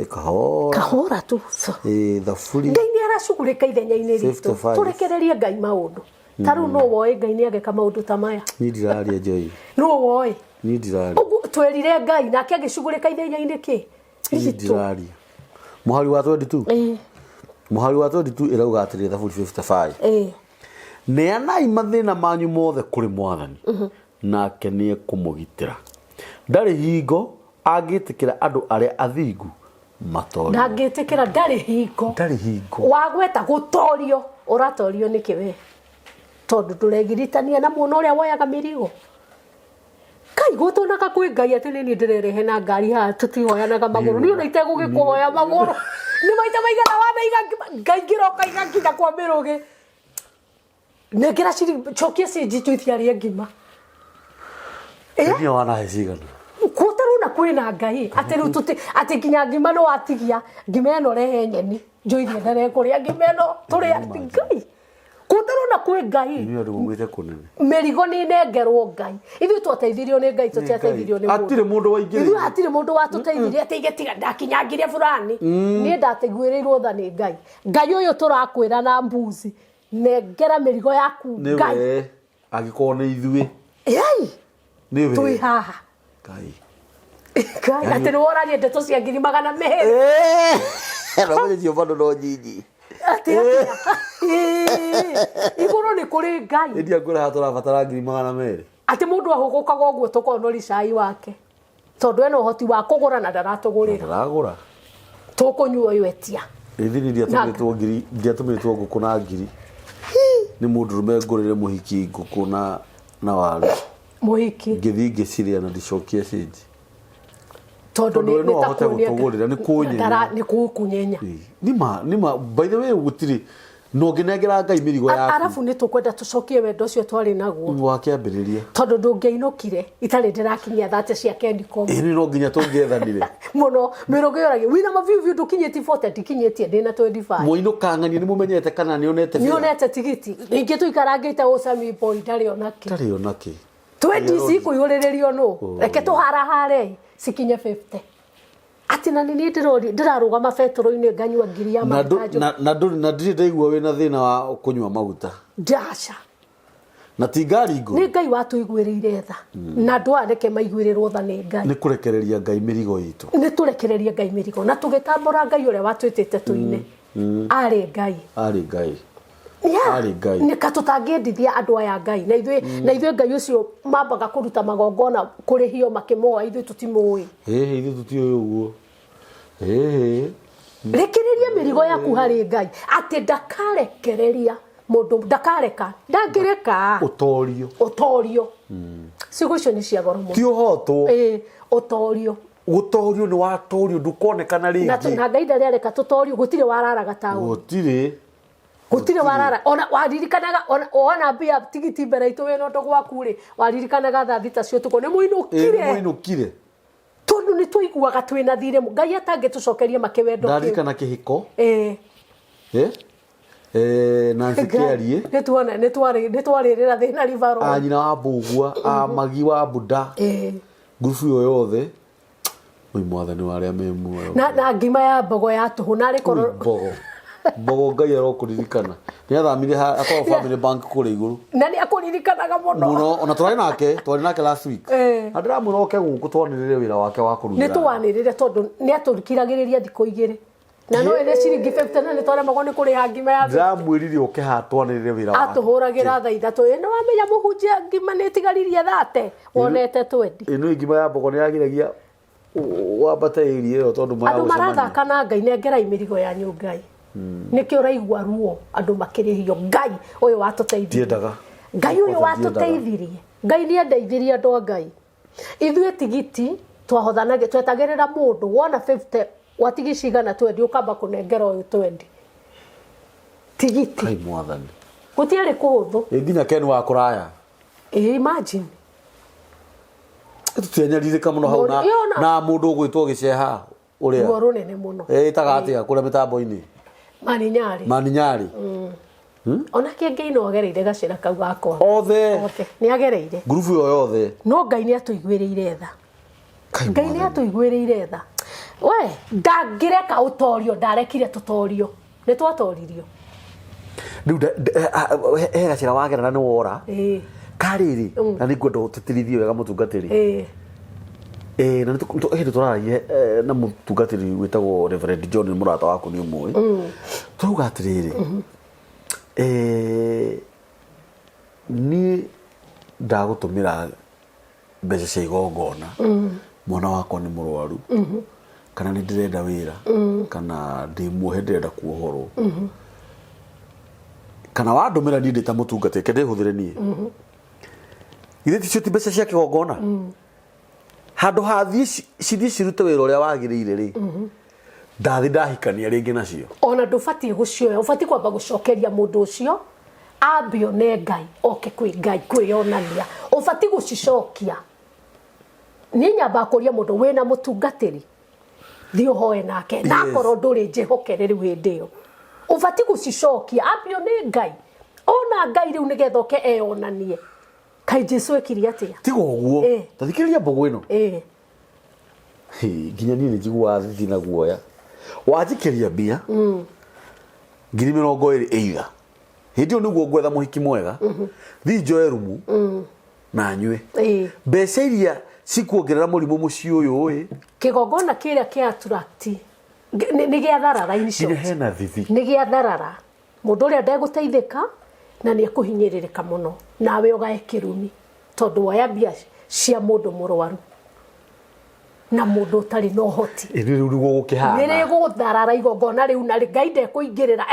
Kahora.
Kahora tu.
Thaburi
Ngai nĩ aracugurĩka ithenya-inĩ ritũ.
55.
Tũrekererie Ngai maũndũ. Ta rĩu nũ woĩ Ngai nĩ ageka maũndũ ta maya?
Niĩ ndiraria Joy.
Nũ woĩ?
Niĩ ndiraria.
Ũguo twerire Ngai nake agĩcugurĩka ithenya-inĩ kĩ?
Niĩ
Ritũ.
ndiraria. Mũhari wa 22.
Ĩĩ,
Mũhari wa 22 ĩrauga atĩrĩ, Thaburi 55.
Ĩĩ.
Neanai mathĩna manyu mothe kũrĩ Mwathani, nake nĩ ekũmũgitĩra. Ndarĩ hingo angĩtĩkĩra andũ arĩa athingu matorio.
Ndangĩtĩkĩra, ndarĩ hingo.
Ndarĩ hingo.
Wagweta gũtorio, ũratorio nĩkĩ we? Tondũ ndũregiritania na mũno ũrĩa woyaga mĩrigo. Kai gũtonaga kwĩ Ngai atĩ nĩ niĩ ndĩrerehe na ngari haha, tũtihoyanaga magũrũ. Niĩ ona itegũgĩkũhoya magũrũ. Nĩ maita maigana wanaiga Ngai ngĩroka igakinya kwa mĩrũgĩ. Nengera ciringi, cokia cinji tuithiarie ngima.
Niĩ wanahe cigana?
Kũtarona kwĩna Ngai atĩ rĩu tũti atĩ nginya ngima nĩ watigia ngima ĩno, rehe nyeni njoithie ndare kũrĩa ngima ĩno tũrĩa Ngai. Kũtarona kwĩ Ngai.
Inyuĩ andũ mumĩte kũnene.
Mĩrigo nĩ inengerwo Ngai. Ithuĩ twateithirio nĩ Ngai, tũtiateithirio nĩ mũndũ.
Hatirĩ mũndũ waingĩrĩire.
Ithuĩ hatirĩ mũndũ watũteithirie atĩ ige tiga ndakinyangire fulani. Niĩ ndateguĩrĩirwo tha nĩ Ngai. Ngai ũyũ tũrakwĩra na mbuzi, nengera mĩrigo yaku Ngai.
Nĩwe angĩkorwo nĩ ithuĩ.
Yai,
Nĩwe.
twĩ haha.
Ngai.
Ngai atĩ nĩ worarie ndeto cia 200,000.
No cio bado no nyinyi.
Atĩ atĩa? Ĩĩ, igũrũ nĩ kũrĩ Ngai.
Ĩndia ngwĩra haha tũrabatara 200,000.
Atĩ mũndũ ahũgũkaga ũguo tũkonori cai wake tondũ ena ũhoti wa kũgũra na ndaratũgũrĩra.
Ndĩragũra.
Tũkũnyua ũyũ etia.
Ĩthi ni ndiatũmĩtwo ngiri, ndiatũmĩtwo ngũkũ na ngiri. Nĩ mũndũrũme ngũrĩre mũhiki ngũkũ na waru.
Mũhiki.
Ngĩthiĩ ngĩcirĩa na ndicokia cĩnji.
Tondũ
Tondũ we
nĩ
no
nĩ ta
ahote
kuonia
gũtũgũrĩra, nĩ kũnyenya.
Nĩ kũnyenya.
Nĩma nĩma, by the way, gũtirĩ no ngĩnengera Ngai mĩrigo yaku.
Arabu nĩ tũkwenda tũcokie wendo ũcio twarĩ naguo.
Wa kĩambĩrĩria.
Tondũ ndũngĩainũkire itarĩ ndĩrakinyia thate cia Kencom.
Ĩĩ no nginya tũngĩethanire.
Mũno mĩrũgĩ yoragia wĩna mabiũ ndũkinyĩtie 40, ndikinyĩtie, ndĩna 25.
Mũinũkang'ania nĩ mũmenyete kana nĩ onete
Nĩ
wĩra?
onete tigiti ningĩ tũikarangĩte ũcami boy ndarĩ onake.
Ndarĩ onake.
20 cikũihũrĩrĩrio nũ? Reke tũharahare cikinye 50. Atĩ na nĩ niĩ ndĩrarũgama betũrũ-inĩ nganyua ngiri ya
Na
maguta
na ndirĩ ndaigua wĩna thĩna wa kũnyua maguta.
Ndaca.
Na ti ngari ngũrũ.
Nĩ Ngai watũiguĩrĩire tha. Na andũ aya reke maiguĩrĩrwo tha nĩ Ngai.
Nĩ kũrekereria Ngai mĩrigo itũ.
Nĩ tũrekererie Ngai mĩrigo na tũgĩtambũra Ngai ũrĩa watwĩtĩte tũine. Arĩ Ngai.
Arĩ Ngai.
Yeah.
Arĩ Ngai.
Nĩ ka tũtangĩendithia andũ aya Ngai. Na ithuĩ na ithuĩ Ngai ũcio mambaga kũruta magongona kũrĩhio makĩmoa, ithuĩ tũtimũĩ.
Ĩĩ ithuĩ tũtiũĩ ũguo. Ĩĩ.
Rekereria mĩrigo yaku harĩ Ngai atĩ ndakarekereria mũndũ, ndakareka, ndangĩreka
Ũtorio.
Ũtorio. Ciugo icio nĩ cia goro mũno.
Ti ũhotwo.
Ĩĩ, ũtorio.
Gũtorio nĩ watorio, ndũkonekana
Na
rĩngĩ.
Na Ngai ndarĩ areka tũtorio. Gũtirĩ wararaga taũni.
Gũtirĩ.
Gũtirĩ warara. Ona waririkanaga, ona wona mbia tigiti mbere itũ wĩna ũndũ gwaku rĩ, waririkanaga thaa 6 cia ũtukũ nĩ
Ĩ, nĩ
mũinũkire.
Mũinũkire.
Tondũ nĩ twaiguaga twĩna thirĩ, Ngai atangĩtũcokeria makĩwendo kĩu.
Ndarikana kĩhiko.
Ĩĩ.
Eh? Eh, Nancy Kĩarie.
Nĩ tuona nĩ twarĩrĩra thĩna ribarũ.
A nyina wa Mbũgua, a Magi wa Buda. Ngurubu ĩyo yothe. Oi mwathani wa arĩa me muoyo.
Na ngima ya mbogo ya tũhũ narĩ korwo.
Ui, mbogo. Mbogo Ngai arokũririkana. Nĩ athamire akorwo Family Bank kũrĩa igũrũ.
Na nĩ akũririkanaga mũno.
Mũno, ona tũrarĩ nake, twarĩ nake last week. Na ndĩramwĩra oke gũkũ twanĩrĩre wĩra wake wa kũrugĩra.
Nĩ twanĩrĩre tondũ nĩ atũkiragĩrĩria thikũ 2. Na no ĩrĩ ciringi 50 na nĩ twaremagwo nĩ kũrĩha ngima ya
Ndĩramwĩrire oke haha twanĩrĩre wĩra wake.
Atũhũragĩra thaa 3. Ĩ, nĩ wamenya mũhunjia ngima nĩ ĩtigaririe 30 wonete twendi.
Ĩno ngima ya mbogo nĩ yagiragia wambate area ĩyo tondũ
Andũ
maya
marathaka na Ngai. Nengerai mĩrigo yanyu Ngai. Nĩkĩo ũraigua ruo andũ makĩrĩhio. Ngai ũyũ watũteithirie.
Ndiendaga.
Ngai ũyũ
Kwanza ndiendaga.
watũteithirie. Ngai nĩ andeithirie, andũ a Ngai. Ithuĩ tigiti twahothanagia, twetagĩrĩra mũndũ wona 50 watigi cigana twendi, ũkamba kũnengera ũyũ twendi tigiti.
Kai mwathani.
Gũtiarĩ kũhũthũ.
Ĩ nginya Ken wa kũraya.
Ĩ, imagine.
Tũtianyarirĩka mũno hau na
Ĩyo
na mũndũ ũgwĩtwo gĩceha ũrĩa.
Ruo rũnene mũno.
Ĩtaga atĩa kũrĩa mĩtambo-inĩ?
Maninyarĩ.
Maninyarĩ.
Ona kĩngĩ no agereire gacĩra kau gakwa.
Othe.
Othe nĩ agereire.
Ngurubu ĩyo yothe.
No Ngai nĩ atũiguĩrĩire tha.
Kai
Ngai nĩ
mwathani.
atũiguĩrĩire tha. We ndangĩreka ũtorio, ndarekire tũtorio, nĩ twatoririo.
Rĩu he gacĩra wagera na nĩ wora. Karĩrĩ na nĩ ngwenda ũtĩtĩrithie wega mũtungatĩri. Na hĩndĩ tũraragia na mũtungatĩri wĩtagwo Reverend John, nĩ mũrata waku, nĩ ũmũĩ. Tũrauga atĩrĩrĩ, niĩ ndagũtũmĩra mbeca cia igongona, mwana wakwa nĩ mũrwaru, kana nĩ ndĩrenda wĩra, kana ndĩ muohe ndĩrenda kuohorwo, kana wandũmĩra niĩ ndĩ ta mũtungatĩri, reke ndĩhũthĩre niĩ, githĩ ticio ti mbeca cia kĩgongona? Handũ ha thiĩ cithiĩ cirute wĩra ũrĩa wagĩrĩire rĩ, ndathi ndahikania rĩngĩ nacio.
Ona ndũbatiĩ gũcioya, ũbatiĩ kwamba gũcokeria mũndũ ũcio ambe one Ngai, oke kwĩ Ngai kwĩyonania. Ũbatiĩ gũcicokia. Niĩ nyambaga kũria mũndũ wĩna mũtungatĩri, thiĩ ũhoe nake, na akorwo ndũrĩ njĩhokere rĩu hĩndĩ ĩyo ũbatiĩ gũcicokia ambe one Ngai, ona Ngai rĩu nĩgetha oke eyonanie. Kaĩ Jesu ekire atĩa?
Tiga ũguo. Ta thikĩrĩria mbogo ĩno. Hĩ, nginya niĩ nĩ njiguaga thithi na guoya. Wanjikĩria mbia 20,000 ĩitha hĩndĩ ĩyo nĩguo ngwetha mũhiki mwega, thiĩ njoe rumu na nyue. Mbeca iria cikuongerera mũrimũ mũciĩ ũyũ ĩ.
Kĩgongona kĩrĩa kĩa attract nĩ gĩa tharara, in
Nginya
short.
Hena thithi.
Nĩ gĩa tharara. Mũndũ ũrĩa ndegũteithĩka na nĩ ekũhinyĩrĩrĩka mũno, nawe ũgae kĩrumi tondũ woya mbia cia mũndũ mũrwaru na mũndũ ũtarĩ na ũhoti.
Ĩ, rĩu nĩguo gũkĩhana.
Nĩ rĩgũtharara igongona rĩu na Ngai ndekũingĩrĩra.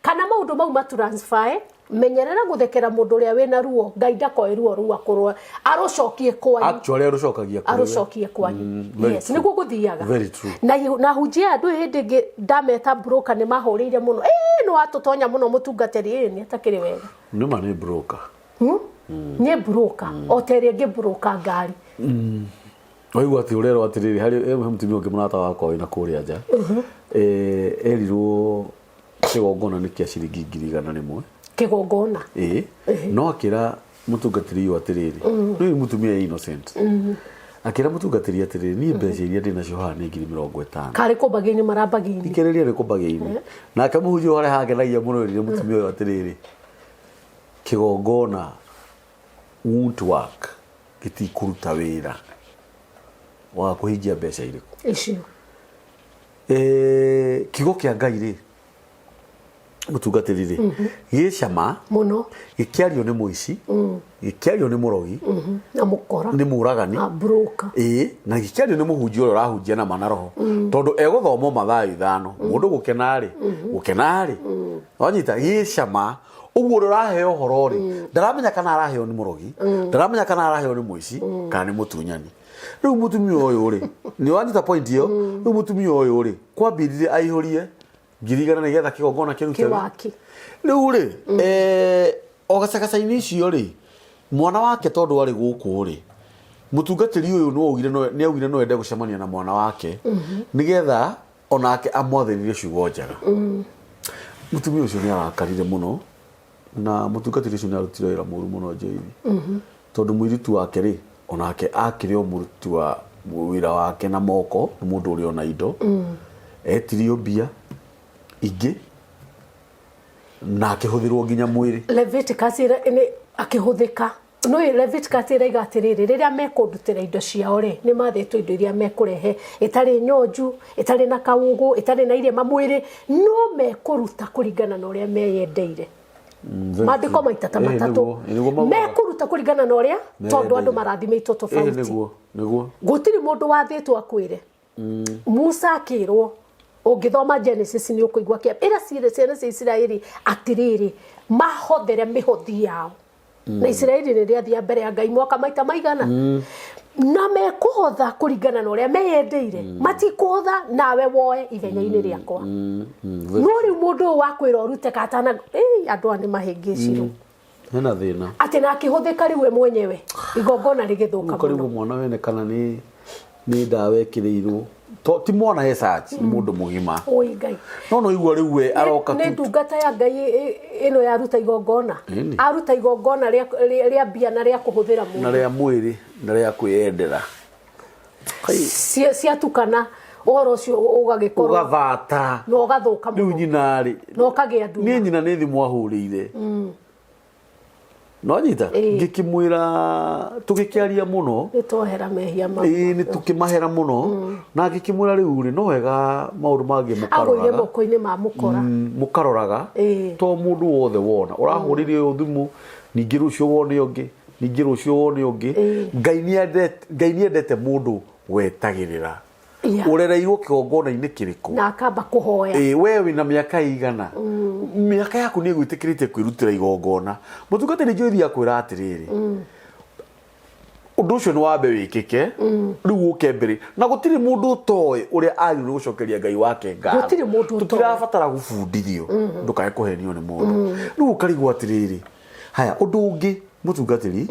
Kana maũndũ mau matransfer. Menyerera gũthekera mũndũ ũrĩa wĩna ruo. Ngai ndakoe ruo rũu akũrwo arũcokie kwanyu.
Actually arũcokagia kũrĩ we.
Arũcokie kwanyu.
Very
Yes,
true.
nĩguo gũthiaga.
Very true.
Na hunjia andũ hĩndĩ ĩngĩ ndameta broker nĩ mahũrĩire mũno. Ĩ, nĩ watũtonya mũno mũtungatĩri. Ĩ, nĩ atakĩrĩ wega.
Nĩma nĩ broker.
Nĩ broker o ta ĩrĩa ĩngĩ broker ngari.
Waigua atĩ ũrerwo atĩrĩrĩ, harĩ he mũtumia ũngĩ mũrata wakwa wĩna kũrĩa nja, erirwo kĩgongona nĩ kĩa ciringi 100,000.
Kĩgongona.
Ĩĩ, no akĩra mũtungatĩri ũyũ atĩrĩrĩ, nĩ mũtumia innocent, akĩra mũtungatĩri atĩrĩrĩ, niĩ mbeca iria ndĩ nacio haha nĩ 50,000.
Karĩ kũmbagĩ-inĩ marambagĩ-inĩ.
Thikĩrĩria, nĩ kũmbagĩ-inĩ. Nake mũhunjia ũrĩa hangenagia mũno erire mũtumia ũyũ atĩrĩrĩ, kĩgongona won't work, gĩtikũruta wĩra waga kũhingia mbeca irĩkũ.
Icio.
Kiugo kĩa Ngai rĩ, mũtungatĩri rĩ, gĩ cama
mũno.
Gĩkĩario nĩ mũici, gĩkĩario nĩ mũrogi,
Na mũkora.
Nĩ mũragani.
Na broker.
Ĩĩ, na gĩkĩario nĩ mũhunjia ũrĩa ũrahunjia na mana roho, tondũ egũthoma Mathayo 5, mũndũ gũkena rĩ, gũkena rĩ, wanyita gĩ cama. Ũguo ũrĩa ũraheo ũhoro rĩ, ndaramenya kana araheo nĩ mũrogi, ndaramenya kana araheo nĩ mũici kana nĩ mũtunyani. Rĩu mũtumia ũyũ rĩ, nĩ wanyita point ĩyo? Rĩu mũtumia ũyũ rĩ, kwambirire aihũrie 100,000 nĩgetha kĩgongona kĩrute wĩra.
Kĩwaki.
Rĩu rĩ, o gacagaca-inĩ icio rĩ, mwana wake tondũ arĩ gũkũ rĩ, mũtungatĩri ũyũ nĩ augire no ende gũcemania na mwana wake nĩgetha onake amwathĩrĩrie ciugo njega. Mũtumia ũcio nĩ arakarire mũno na mũtungatĩri ũcio nĩ arutire wĩra mũru mũno Joithi. Tondũ mũirĩtu wake rĩ, onake akĩrĩ o mũruti wa wĩra wake na moko, nĩ mũndũ ũrĩ ona indo. Etirio mbia ingĩ na akĩhũthĩrwo nginya mwĩrĩ.
Leviticus nĩ akĩhũthĩka. No Leviticus ĩraiga atĩrĩrĩ, rĩrĩa mekũndutĩra indo ciao rĩ, nĩ mathĩtwo indo iria mekũrehe ĩtarĩ nyonju, ĩtarĩ na kaũgũ, ĩtarĩ na irema mwĩrĩ, no mekũruta kũringana na ũrĩa meyendeire.
Very
Maandĩko
true.
maita ta matatũ.
Nĩguo maugaga.
Mekũruta kũringana na ũrĩa, tondũ andũ
Meyendeire.
marathimĩtwo tofauti.
Nĩguo nĩguo.
Gũtirĩ mũndũ wathĩtwo akwĩre. Musa akĩrwo, ũngĩthoma Genesis nĩ ũkũigua kĩa ĩra ciĩrĩ ciana cia Isiraeli atĩrĩrĩ, mahothere mĩhothi yao. Na Isiraeli rĩrĩa athiĩ mbere ya Ngai mwaka maita maigana, na mekũhotha kũringana na ũrĩa meyendeire, matikũhotha nawe woe ithenya-inĩ rĩakwa.
Very
No rĩu mũndũ ũyũ wakwĩra ũrute katana, andũ aya nĩ mahĩngĩcirwo.
Hena thĩna.
Atĩ na akĩhũthĩka rĩu we mwenyewe, igongona rĩgĩthũka
Ũkarigwo
mũno.
mwana wene kana nĩ ndawa ĩkĩrĩirwo. Ti mwana he search, nĩ mũndũ mũgima.
Oi Ngai.
No igua rĩu we aroka
Nĩ
tu.
ndungata ya Ngai ĩno yaruta igongona.
Ĩni.
Aruta igongona rĩa mbia na rĩa kũhũthĩra mũndũ.
Na rĩa mwĩrĩ na rĩa kwĩyendera.
Ciatukana ũhoro ũcio ũgagĩkorwo
Ũgathata.
Na ũgathũka
Rĩu
mũno.
nyina rĩ.
Na ũkagĩa nduma.
Niĩ nyina nĩ thimũ ahũrĩire. No nyita ngĩkĩmwĩra tũgĩkĩaria mũno.
Nĩ twohera mehia mau.
Ĩĩ nĩ tũkĩmahera mũno. Na ngĩkĩmwĩra rĩu rĩ, no wega maũndũ mangĩ
Agũire
mũkaroraga.
moko-inĩ ma mũkora.
Mũkaroraga. To mũndũ wothe wona. Ũrahũrĩire ũyũ thimũ, ningĩ rũciũ wone ũngĩ, ningĩ rũciũ wone ũngĩ. Ngai nĩ endete mũndũ wetagĩrĩra. Ũrereirwo kĩgongona-inĩ kĩrĩkũ?
Na akamba kũhoya.
We wĩna mĩaka ĩigana? Mĩaka yaku nĩ ĩgwĩtĩkĩrĩtie kwĩrutĩra igongona. Mũtungatĩri Joyce akwĩra atĩrĩrĩ, ũndũ ũcio nĩ wambe wĩkĩke, rĩu ũke mbere. Na gũtirĩ mũndũ ũtoĩ ũrĩa agĩrĩirwo gũcokeria Ngai wake ngatho.
Gũtirĩ mũndũ ũtoĩ.
Tũtirabatara gũbundithio, ndũkae kũhenio nĩ mũndũ. Rĩu ũkarigwo atĩrĩrĩ, haya ũndũ ũngĩ mũtungatĩri.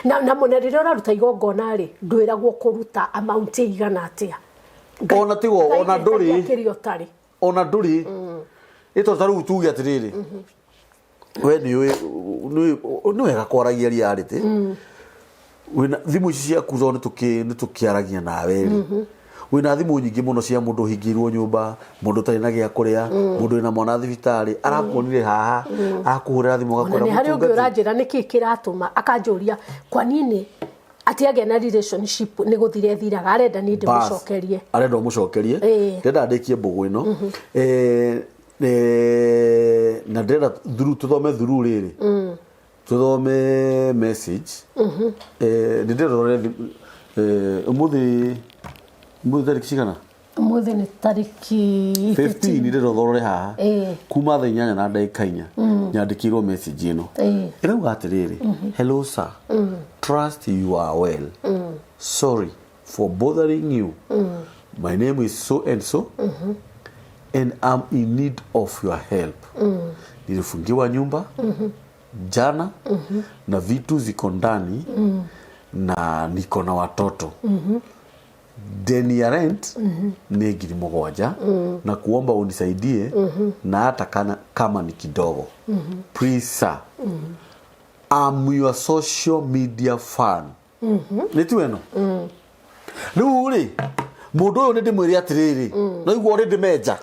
Na mũna rĩrĩa ũraruta igongona rĩ, ndwĩragwo kũruta amount ĩigana atĩa.
Ona tigo,
Ngai
ona ndũrĩ.
ndetagia kĩrĩa ũtarĩ.
Ona ndũrĩ. Ĩto ta rĩu tuge atĩrĩrĩ, we nĩ ũĩ, nĩ wega kwaragia reality. Wĩna thimũ ici ciaku tondũ nĩ tũkĩaragia nawe rĩ. Wĩna thimũ nyingĩ mũno cia mũndũ ũhingĩirwo nyũmba, mũndũ ũtarĩ na gĩa kũrĩa, mũndũ wĩna mwana thibitarĩ, arakuonire haha, akũhũrĩra thimũ
Ona
agakwĩra
nĩ harĩ ũngĩ
mũtungatĩri.
ũranjĩra nĩkĩ kĩratũma akanjũria kwa nini atĩ agĩa na relationship nĩ gũthira ĩthiraga, arenda niĩ
Bas.
ndĩmũcokerie.
Arenda ũmũcokerie. Ndĩrenda ndĩkie mbũgũ ĩno. Na ndĩrenda tũthome through rĩrĩ. Tũthome message. Nĩ ndĩrenda ũrore ũmũthĩ, ũmũthĩ tarĩki cigana?
Ũmũthĩ nĩ tarĩki
15, ndĩrenda ũthorore haha. Kuma thaa inyanya na ndagĩka inya, nyandĩkĩirwo message ĩno. Ĩrauga atĩrĩrĩ, hello sir, trust you are well. Sorry for bothering you. My name is so and so, and I'm in need of your help. Nilifungiwa nyumba jana na vitu ziko ndani na niko na watoto. Deni ya rent ni 7,000 na kuomba unisaidie na hata kama ni kidogo. Please sir, I'm your social media fan. Nĩ tu ĩno? Rĩu rĩ, mũndũ ũyũ nĩ ndĩmwĩre atĩrĩrĩ, no igua ũrĩ ndĩmenja.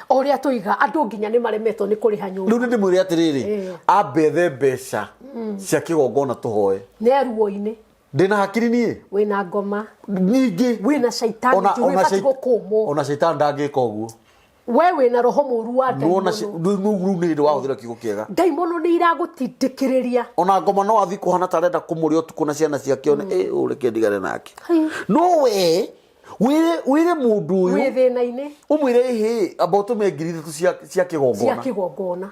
O ũrĩa tũiga, andũ nginya nĩ maremetwo nĩ kũrĩha nyũmba.
Rĩu nĩ ndĩmwĩre atĩrĩrĩ, ambethe mbeca cia kĩgongona tũhoe.
Nĩ ruo-inĩ.
Ndĩna hakiri niĩ.
Wĩna ngoma.
Nyingĩ.
Wĩna caitani njũru ĩbatiĩ gũkũmwo.
Ona caitani ndangĩka ũguo.
We wĩna roho mũru wa
Nĩwona
ndaimono.
Rĩu nĩ hĩndĩ wahũthĩra kiugo kĩega.
Ndaimono nĩ iragũtindĩkĩrĩria.
Ona ngoma no athiĩ kũhana ta arenda kũmũrĩa ũtukũ na ciana ciake one, ũyũ reke ndigane nake. No we, wĩre mũndũ ũyũ.
Wĩ thĩna-inĩ.
Ũmwĩre, ĩhĩ, amba ũtũme 3,000 cia kĩgongona.
Cia kĩgongona.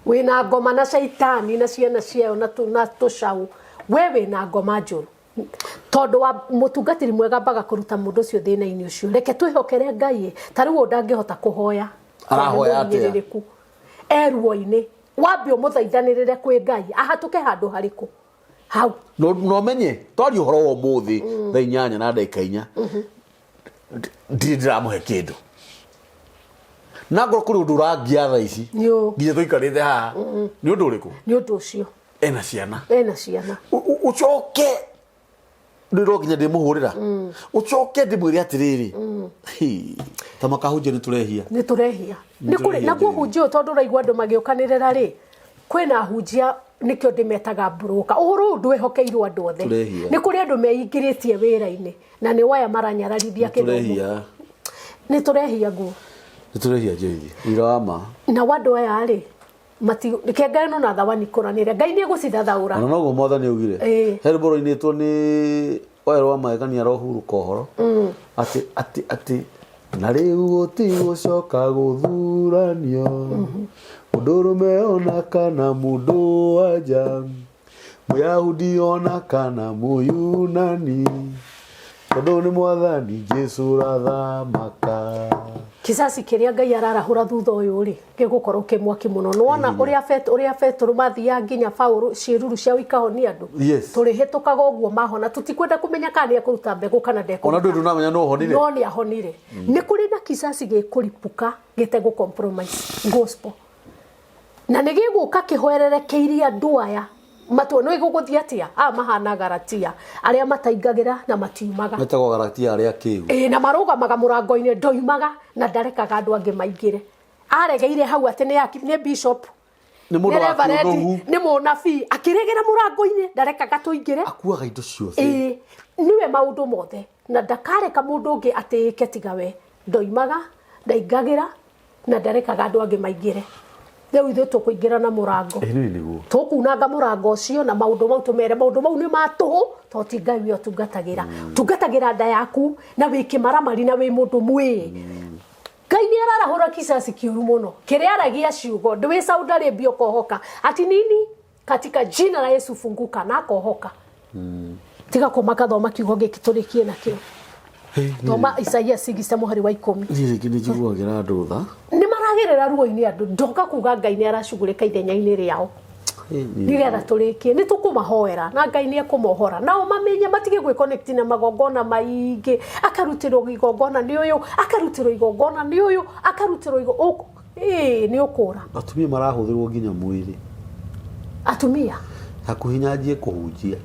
Wĩna ngoma na caitani na ciana ciayo na tũcaũ. We wĩna ngoma njũru. Tondũ wa mũtungatĩri mwega mbaga kũruta mũndũ ũcio thĩna-inĩ ũcio. Reke twĩhokere Ngai. Ta rĩu ũyũ ndangĩhota kũhoya.
Arahoya atĩa?
Eruo-inĩ. Wambe ũmũthaithanĩrĩre kwĩ Ngai. Ahatũke handũ harĩkũ? Hau.
No menye twaria ũhoro wa ũmũthĩ thaa 8:04 ndirĩ ndĩramũhe kĩndũ na ngorwo kũrĩ ũndũ ũrangia thaa ici nginya tũikarĩte haha nĩ ũndũ ũrĩkũ?
Nĩ ũndũ ũcio.
Ena ciana.
Ena ciana.
Ũcoke rĩu no nginya ndĩmũhũrĩra ũcoke ndĩmwĩre atĩrĩrĩ ta makahunjia nĩ tũrehia.
Nĩ tũrehia. Nĩ kũrĩ nakuo hunjia ũyũ tondũ ũraigua andũ magĩũkanĩrĩra rĩ, kwĩna hunjia nĩkĩo ndĩmetaga mburũka. Ũhoro ũyũ ndwĩhokeirwo andũ othe. Nĩ kũrĩ andũ meingĩrĩtie wĩra-inĩ na nĩ waya maranyararithia
kĩthomo.
Nĩ tũrehia nguo.
Nĩ tũrehia Joyce. Wĩra wa ma.
Na andũ aya rĩ, reke ngano na thawani kũranĩre. Ngai nĩ egũcithathaũra.
Ona noguo mwathani augire. He rwĩmbo rũinĩtwo nĩ Oero wa Magegania arohurũka ũhoro. Atĩ atĩ atĩ na rĩu gũtigũcoka gũthuranio mũndũrũme ona kana mũndũ wa nja, Mũyahudi ona kana Mũyunani, tondũ nĩ mwathani Jesu ũrathamaka.
Kizazi kĩrĩa Ngai ararahũra thutha ũyũ rĩ, gĩgũkorwo kĩ mwaki mũno. Nĩwona ũrĩa Petero mathiaga nginya Paũlũ ciĩruru ciao ikahonia andũ. Tũrĩhĩtũkaga ũguo mahona. Tũtikwenda kũmenya kana nĩ ekũruta mbegũ kana ndekũruta.
Ona ndũĩ ndũnamenya nũ ũhonire.
No nĩ ahonire. Nĩ kũrĩ na kizazi gĩkũripũka gĩtegũ compromise gospel. Na nĩ gĩgũka kĩhwererekeirie andũ aya. Matua nĩ gũgũthiĩ atĩa? Aya mahana Galatia arĩa mataingagĩra na matiumaga.
Metagwo Galatia arĩa akĩgu.
Ĩĩ, na marũgamaga mũrango-inĩ, ndoimaga na ndarekaga andũ angĩ maingĩre. Aregeire hau atĩ nĩ bishop.
Nĩ mũndũ wa kĩũnũhu.
Nĩ mũnabii. Akĩregera mũrango-inĩ, ndarekaga tũingĩre.
Akuaga indo ciothe.
Ĩĩ, nĩwe maũndũ mothe. Na ndakareka mũndũ ũngĩ atĩĩke tiga we. Ndoimaga, ndaingagĩra na ndarekaga andũ angĩ maingĩre. Rĩu ithuĩ tũkũingĩra na mũrango. Tũkunanga mũrango ũcio na maũndũ mau tũmere maũndũ mau nĩ ma tũhũ tondũ ti Ngai we ũtungatagĩra. Tungatagĩra nda yaku na wĩ kĩmaramari na wĩ mũndũ mwĩĩ. Ngai nĩ ararahũra kizazi kĩũru mũno. Kĩrĩa aragia ciugo ndwĩ Saudi Arabia ũkohoka. Ati nini? Katika jina la Yesu funguka na akohoka. Tiga kũmaka thoma kiugo gĩkĩ tũrĩkie nakĩo. Thoma Isaia 6 mũhari wa 10.
Niĩ rĩngĩ nĩ njiguagĩra andũ tha.
Nĩ maragerera ruo-inĩ andũ. Ndoka kuga Ngai nĩ aracugurĩka ithenya-inĩ rĩao. Nĩgetha tũrĩkie nĩ tũkũmahoera na Ngai nĩ ekũmohora. Nao mamenye matige gwĩconnect na magongona maingĩ. Akarutĩrwo igongona nĩ ũyũ, akarutĩrwo igongona nĩ ũyũ, akarutĩrwo nĩ ũkũra.
Atumia marahũthĩrwo nginya mwĩrĩ.
Atumia?
Hakuhĩ nyanjie kũhunjia.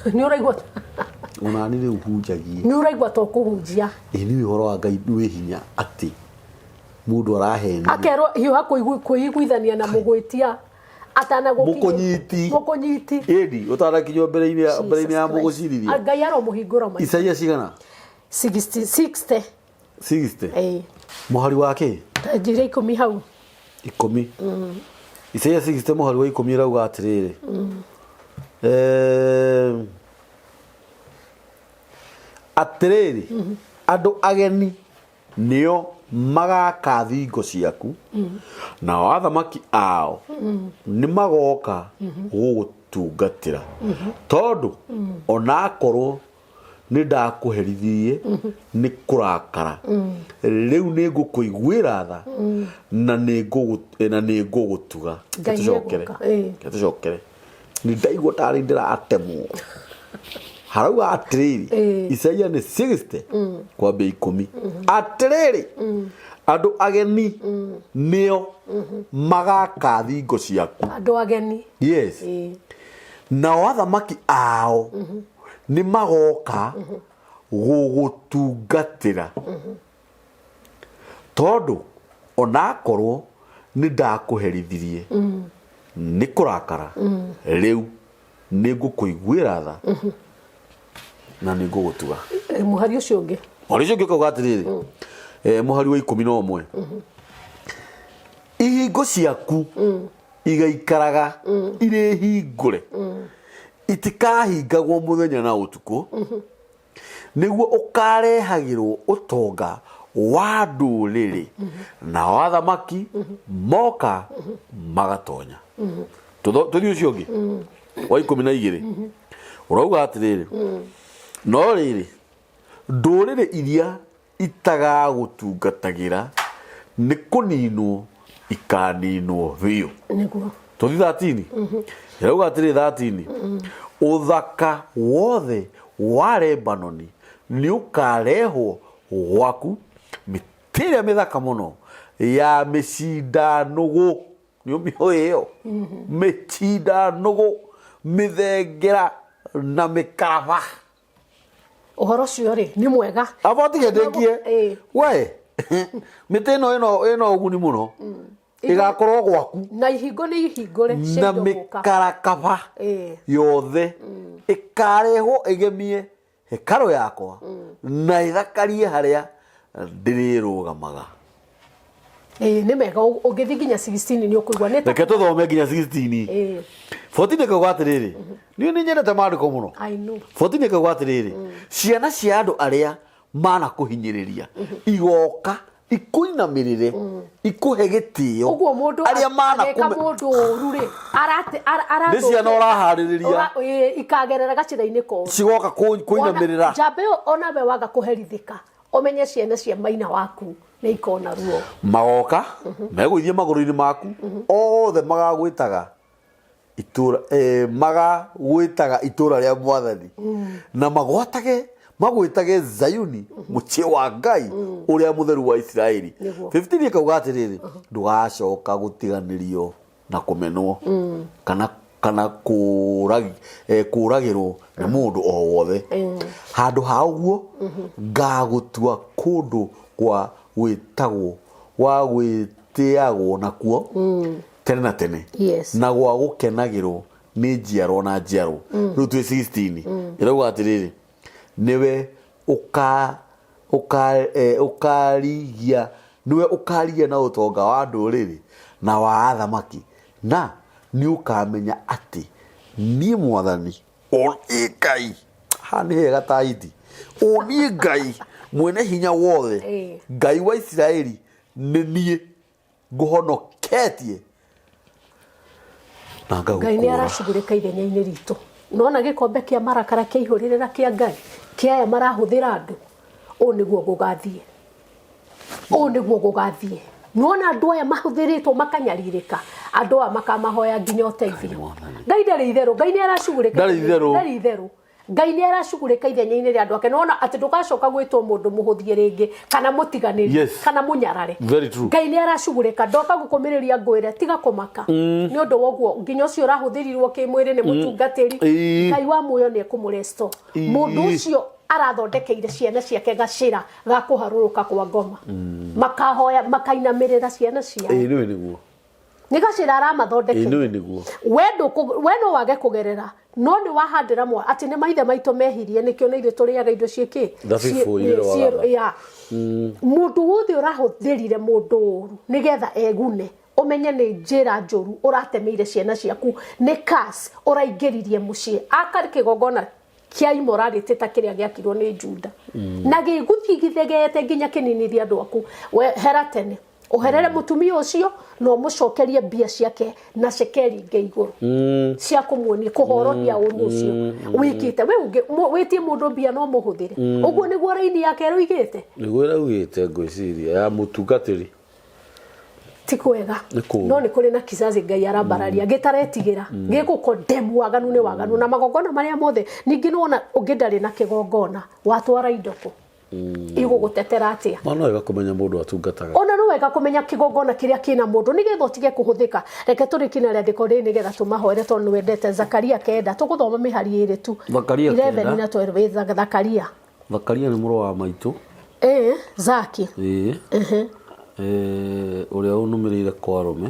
Nĩ ũraigua?
Ona niĩ rĩu hunjagie.
Nĩ ũraigua to kũhunjia.
Ĩĩ nĩ ũhoro wa Ngai wĩ hinya atĩ mũndũ arahenio.
Akerwo hiũha kwĩiguithania na mũgwĩtia atanagũkinyia.
Mũkũnyiti.
Mũkũnyiti.
Ĩni ũtanakinywo mbere-inĩ ya mũgũcirithia.
Ngai aromũhingũra maitho.
Isaia cigana?
60.
60.
Ĩĩ.
Mũhari wa kĩ?
Njĩra 10 hau.
10. Isaia 60 mũhari wa 10 ĩrauga atĩrĩrĩ. Atĩrĩrĩ, andũ ageni nĩo magaka thingo ciaku, nao athamaki ao nĩ magoka gũgũtungatĩra, tondũ onakorwo nĩ ndakũherithirie nĩ kũrakara, rĩu nĩ ngũkũiguĩra tha na nĩ ngũgũtuga. Tũcokere. Nĩ ndaigua tarĩ ndĩratemwo. Harauga atĩrĩrĩ, Isaia nĩ 60 kwambia 10. Atĩrĩrĩ, andũ ageni nĩo magaka thingo ciaku.
Andũ ageni.
Yes. Nao athamaki ao nĩ magoka gũgũtungatĩra, tondũ onakorwo nĩ ndakũherithirie nĩ kũrakara, rĩu nĩ ngũkũiguĩra tha na nĩ ngũgũtuga.
Mũhari ũcio ũngĩ.
Mũhari ũcio ũngĩ ũkauga atĩrĩrĩ, mũhari wa 11, ihingo ciaku igaikaraga irĩ hingũre, itikahingagwo mũthenya na ũtukũ, nĩguo ũkarehagĩrwo ũtonga Wa ndũrĩrĩ nao athamaki moka magatonya. Tũthiĩ ũcio ũngĩ wa 12, ũrauga atĩrĩrĩ, no rĩrĩ, ndũrĩrĩ iria itagagũtungatagĩra nĩ kũninwo ikaninwo biũ.
Nĩguo.
Tũthi 13, ĩrauga atĩrĩ, 13, ũthaka wothe wa Lebanoni nĩ ũkarehwo gwaku, mĩtĩ ĩrĩa mĩthaka mũno ya mĩcindanũgũ, nĩ ũmĩũĩ ĩyo mĩcindanũgũ, mĩthengera na mĩkaraba.
Ũhoro ũcio rĩ, nĩ mwega.
Aba tige ndĩkie.
Ĩĩ.
We, mĩtĩ ĩno ĩno ũguni mũno ĩgakorwo gwaku.
Na ihingo nĩ ihingũre cia
Na
indo gũka.
Mĩkarakaba yothe ĩkarehwo ĩgemie hekarũ yakwa na ĩthakarie harĩa ndĩrĩrũgamaga.
Ĩĩ, nĩ mega. Ũngĩthiĩ nginya 16 nĩ ũkũigua nĩ ta
Reke tũthome nginya 16. 14 ĩkauga atĩrĩrĩ, niĩ nĩ nyendete maandĩko mũno.
I know.
14 ĩkauga atĩrĩrĩ, ciana cia andũ arĩa manakũhinyĩrĩria igoka ikũinamĩrĩre, ikũhe gĩtĩo.
Ũguo mũndũ
arĩa
ageka
manakũme
mũndũ ũru rĩ,
Nĩ ciana ũraharĩrĩria.
Ĩĩ, ikagerera gacĩra-inĩ koru.
Cigoka kũinamĩrĩra.
Njamba ĩyo onawe waga kũherithĩka, ũmenye ciana cia maina waku nĩ ikona ruo.
Magoka megũithie magũrũ-inĩ maku othe, magagwĩtaga itũra, magagwĩtaga itũra rĩa Mwathani, na magwatage magwĩtage Zayuni, mũciĩ wa Ngai Ũrĩa Mũtheru wa Isiraeli. 15 ĩkauga atĩrĩrĩ, ndũgacoka gũtiganĩrio na kũmenwo kana kũragĩrwo nĩ mũndũ o wothe. Handũ ha ũguo, ngagũtua kũndũ kwa gwĩtagwo gwa gwĩtĩagwo nakuo tene na tene na gwa gũkenagĩrwo nĩ njiarwo na njiarwo. Rĩu twĩ 16, ĩrauga atĩrĩrĩ, nĩwe ũka ũka ũkarigia nĩwe ũkarigia na ũtonga wa ndũrĩrĩ na wa athamaki, na nĩ ũkamenya atĩ niĩ Mwathani, o niĩ Ngai, haha nĩ hega ta hiti, o niĩ Ngai Mwene Hinya Wothe, Ngai wa Isiraeli, nĩ niĩ ngũhonoketie na
Ngai nĩ
ngagũkũũra.
Aracugurĩka ithenya-inĩ ritũ. Nona gĩkombe kĩa marakara kĩaihũrĩrĩra kĩa Ngai, kĩa aya marahũthĩra andũ, ũũ nĩguo gũgathiĩ, ũũ nĩguo gũgathiĩ. Nona andũ aya mahũthĩrĩtwo makanyarirĩka, andũ aya makamahoya nginya ũteithio.
Mwathani.
Ngai ndarĩ itherũ, Ngai nĩ aracugurĩka.
Ndarĩ itherũ.
Ndarĩ itherũ. Ngai nĩ aracugurĩka ithenya-inĩ rĩa andũ ake. Nona atĩ ndũgacoka gwĩtwo mũndũ mũhũthie rĩngĩ, kana mũtiganĩrie, kana mũnyarare.
Very true.
Ngai nĩ aracugurĩka. Ndoka gũkũmĩrĩria ngwĩre tiga kũmaka nĩ ũndũ wa ũguo, nginya ũcio ũrahũthĩrirwo kĩmwĩrĩ nĩ mũtungatĩri. Ngai wa muoyo nĩ ekũmũresto mũndũ ũcio arathondekeire ciana ciake gacĩra ga kũharũrũka kwa ngoma, makahoya makainamĩrĩra ciana ciao.
Ĩĩ, nĩwe nĩguo.
Nĩ gacĩra aramathondekeire.
Nĩwe nĩguo.
We no wage kũgerera, no nĩ wahandĩra mwa atĩ nĩ maithe maitũ mehirie, nĩkĩo na ithuĩ tũrĩaga indo ciĩkĩ.
Thabibũ irĩ rwagatha.
Ya mũndũ wothe ũrahũthĩrire mũndũ ũru nĩgetha egune, ũmenye nĩ njĩra njũru ũratemeire ciana ciaku, nĩ curse ũraingĩririe mũciĩ. Aka kĩgongona kĩa immorality ta kĩrĩa gĩakirwo nĩ Juda na gĩgũthiĩ gĩthegete nginya kĩninithia andũ aku. We hera tene, ũherere mũtumia ũcio na ũmũcokerie mbia ciake na cekeri ingĩ igũrũ cia kũmuonia kũhorohia ũru ũcio wĩkĩte. We wĩtie mũndũ mbia no mũhũthĩre ũguo nĩguo raini yake ĩroigĩte.
Nĩguo ĩraugĩte, ngwĩciria ya mũtungatĩri.
Ti kwega.
Nĩ kũũru.
No nĩ kũrĩ na kizazi Ngai arambararia gĩtaretigĩra gĩgũkondemu waganu nĩ waganu na magongona marĩa mothe. Ningĩ nĩwona ũngĩ ndarĩ na kĩgongona, watwara indo kũ igũgũtetera atĩa?
Ma no wega kũmenya mũndũ atungataga.
Ona no wega kũmenya kĩgongona kĩrĩa kĩna mũndũ nĩgetha ũtige kũhũthĩka. Reke tũrĩkie na rĩandĩko rĩrĩ nĩgetha tũmahoere, tondũ nĩ wendete Zakaria 9. Tũgũthoma mĩhari ĩrĩ tu.
Zakaria
11
kenda.
Na 12. Ĩ, Zakaria.
Zakaria nĩ mũrũ wa maitũ.
Ĩ, Zaki.
Ĩĩ. Ũrĩa ũnũmĩrĩire kwa arũme.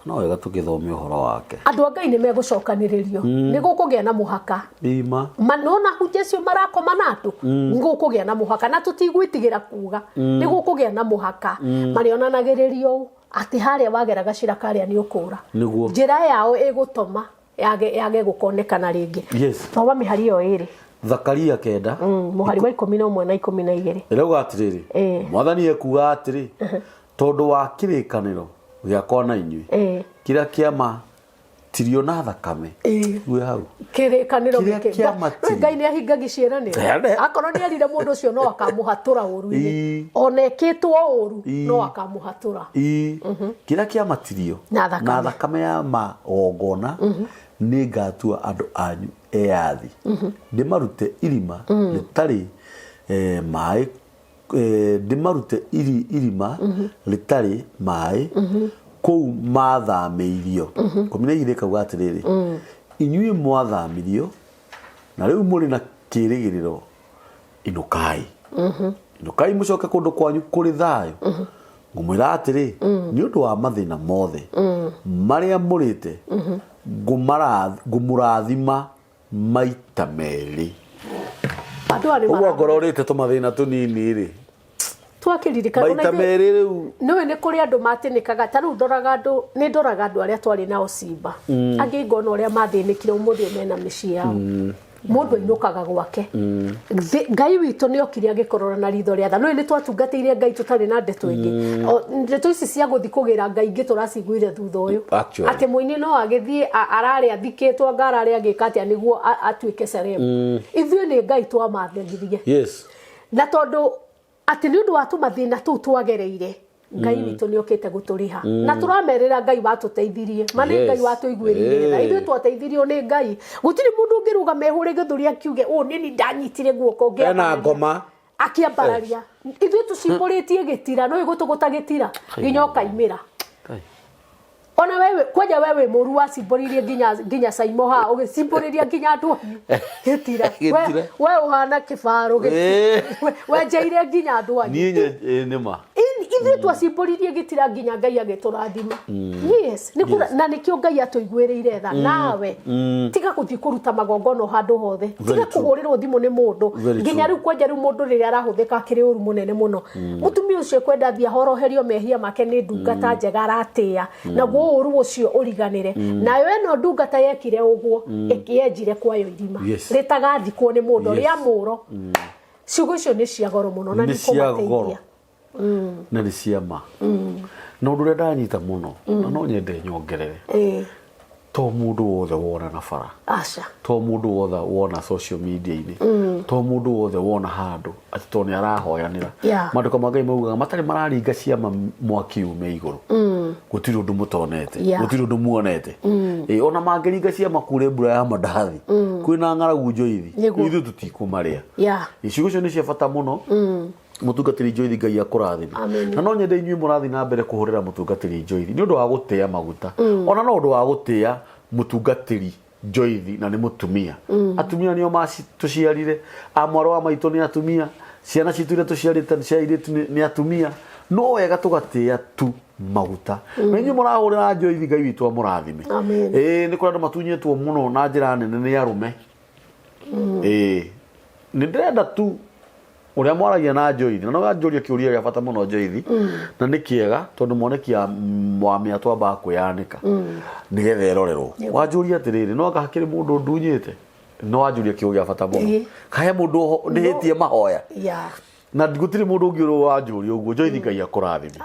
No wega tũgĩthome ũhoro wake.
Andũ a Ngai nĩ megũcokanĩrĩrio, nĩ gũkũgĩa na mũhaka.
Ima.
Nona hunja acio marakoma na andũ, nĩ gũkũgĩa na mũhaka, na tũtigwĩtigĩra kuga nĩ gũkũgĩa na mũhaka. Marĩonanagĩrĩrio ũũ atĩ harĩa wagera gacĩra karĩa nĩ ũkũra.
Nĩguo.
Njĩra yao ĩgũtoma yage gũkonekana rĩngĩ. Thoma mĩhari ĩyo ĩrĩ.
Thakaria 9
Mũhari wa 11 na 12.
Ĩrauga atĩrĩrĩ, Mwathani ekuga atĩrĩ, tondũ wa kĩrĩkanĩro gĩakwa na inyuĩ, kĩrĩa kĩamatirio na thakame. Igue hau.
Kĩrĩkanĩro
Kĩrĩa
gĩkĩ.
kĩamatirio.
Ngai nĩ ahingagia ciĩranĩro. Akorwo nĩ erire mũndũ ũcio no akamũhatũra ũru-inĩ, ona ekĩtwo ũru no akamũhatũra.
Ii, kĩrĩa kĩamatirio
Na thakame.
Na thakame ya magongona, nĩ ngatua andũ anyu eyathi, ndĩmarute irima rĩtarĩ maĩ, ndĩmarute irima rĩtarĩ maĩ kũu mathamĩirio. 12 kauga atĩrĩrĩ, inyuĩ mwathamirio na rĩu mũrĩ na kĩĩrĩgĩrĩro, inũkai, inũkai mũcoke kũndũ kwanyu kũrĩ thayũ. Ngũmwĩra atĩrĩ, nĩ ũndũ wa mathĩna mothe marĩa mũrĩte, ngũmũrathima maita merĩ.
Andũ aya nĩ
Ũguo ngorwo ũrĩte tũmathĩna tũnini rĩ,
twakĩririkana
maita merĩ rĩu.
Nĩũĩ nĩ kũrĩ andũ matĩnĩkaga. Ta rĩu ndoraga andũ, nĩ ndoraga andũ arĩa twarĩ nao Simba, angĩ ngona ũrĩa mathĩnĩkire, ũmũthĩ ũyũ mena mĩciĩ yao. Mũndũ ainũkaga gwake. Ngai witũ nĩ okire agĩkũrora na ritho rĩa tha. Nĩũĩ nĩ twatungatĩire Ngai tũtarĩ na ndeto ĩngĩ. Ndeto ici cia gũthiĩ kũgĩra Ngai ingĩ tũraciguire thutha ũyũ.
Actually.
Atĩ mũini no agĩthiĩ ararĩ athikĩtwo, anga ararĩ agĩka atĩa nĩguo atuĩke celeb. Ithuĩ nĩ Ngai twamathirie. Na tondũ atĩ nĩ ũndũ wa tũmathĩna tũu twagereire, Ngai witũ nĩ okĩte gũtũrĩha. Na tũramerĩra Ngai watũteithirie. Ma nĩ Ngai watũiguĩrĩire tha. Ithuĩ twateithirio nĩ Ngai. Gũtirĩ mũndũ ũngĩrũgama ehũre gĩthũri akiuge, ũũ nĩ niĩ ndanyitire guoko
Ena
ngĩambararia.
ngoma.
Akĩambararia. Ithuĩ tũcimbũrĩtie gĩtira, no ĩgũtũgũta gĩtira nginya ũkaimĩra. Ona wewe kwanja wewe mũru wacimbũrĩrie nginya Saimo haha, ũgĩcimbũrĩria nginya andũ anyu gĩtira.
Gĩtira.
We ũhana kĩbarũ gĩtira. Wenjeire nginya andũ anyu.
Niĩ nĩ ma.
Ithuĩ twacimbũririe gĩtira nginya Ngai agĩtũrathima. Yes, nĩ kũra, na nĩkĩo Ngai atũiguĩrĩire tha. Nawe tiga gũthiĩ kũruta magongona handũ hothe. Tiga kũhũrĩrwo thimũ nĩ mũndũ. Nginya rĩu kwanja rĩu mũndũ rĩrĩa arahũthĩka akĩrĩ ũru mũnene mũno. Mũtumia ũcio ekwenda athiĩ ahoroherio mehia make nĩ ndungata njega aratĩĩa. Naguo ũru ũcio ũriganĩre. Nayo ĩno ndungata yekire ũguo, ĩkĩenjire kwayo irima. Rĩtagathikwo nĩ mũndũ, rĩa mũro. Ciugo icio nĩ cia goro mũno na
Nĩ
nĩ
cia goro.
ikũmateithia.
Na nĩ cia ma. Na ũndũ ũrĩa ndanyita mũno, na no nyende nyongerere. To mũndũ wothe wona na bara.
Aca.
To mũndũ wothe wona social media-inĩ. To mũndũ wothe wona handũ atĩ to nĩ arahoyanĩra. Maandĩko ma Ngai maugaga matarĩ mararinga ciama mwaki ume igũrũ. Gũtirĩ ũndũ mũtonete. Gũtirĩ ũndũ muonete. Ona mangĩringa ciama kure mbura ya mandathi. Kwĩna ng'aragu njoithi. Ithuĩ tũtikũmarĩa. Ciugo icio nĩ cia bata mũno. Mũtungatĩri Njoithi, Ngai akũrathime. Na no nyende inyuĩ mũrathiĩ na mbere kũhũrĩra mũtungatĩri Njoithi nĩ ũndũ wa gũtĩa maguta. Ona no ũndũ wa gũtĩa mũtungatĩri Njoithi, na nĩ mũtumia. Atumia nĩo tũciarire, a mwarĩ wa maitũ nĩ atumia, ciana citũ iria tũciarĩte cia airĩtu nĩ atumia. No wega tũgatĩa tu maguta. Na inyuĩ mũrahũrĩra Njoithi, Ngai witũ amũrathime. Nĩ kũrĩ andũ matunyĩtwo mũno na njĩra nene nĩ arũme. Nĩ ndĩrenda tu ũrĩa mwaragia na Njoithi, na no wanjũria kĩũria gĩa bata mũno Njoithi, na nĩ kĩega tondũ mwoneki wa mĩatũ ambaga kwĩyanĩka nĩgetha ĩrorerwo. Wanjũria atĩrĩrĩ, no anga hakĩrĩ mũndũ ndunyĩte? No wanjũria kĩũria gĩa bata mũno. Kahe mũndũ ndĩhĩtie mahoya. Na gũtirĩ mũndũ ũngĩ ũrĩ wanjũria ũguo. Njoithi, Ngai akũrathime.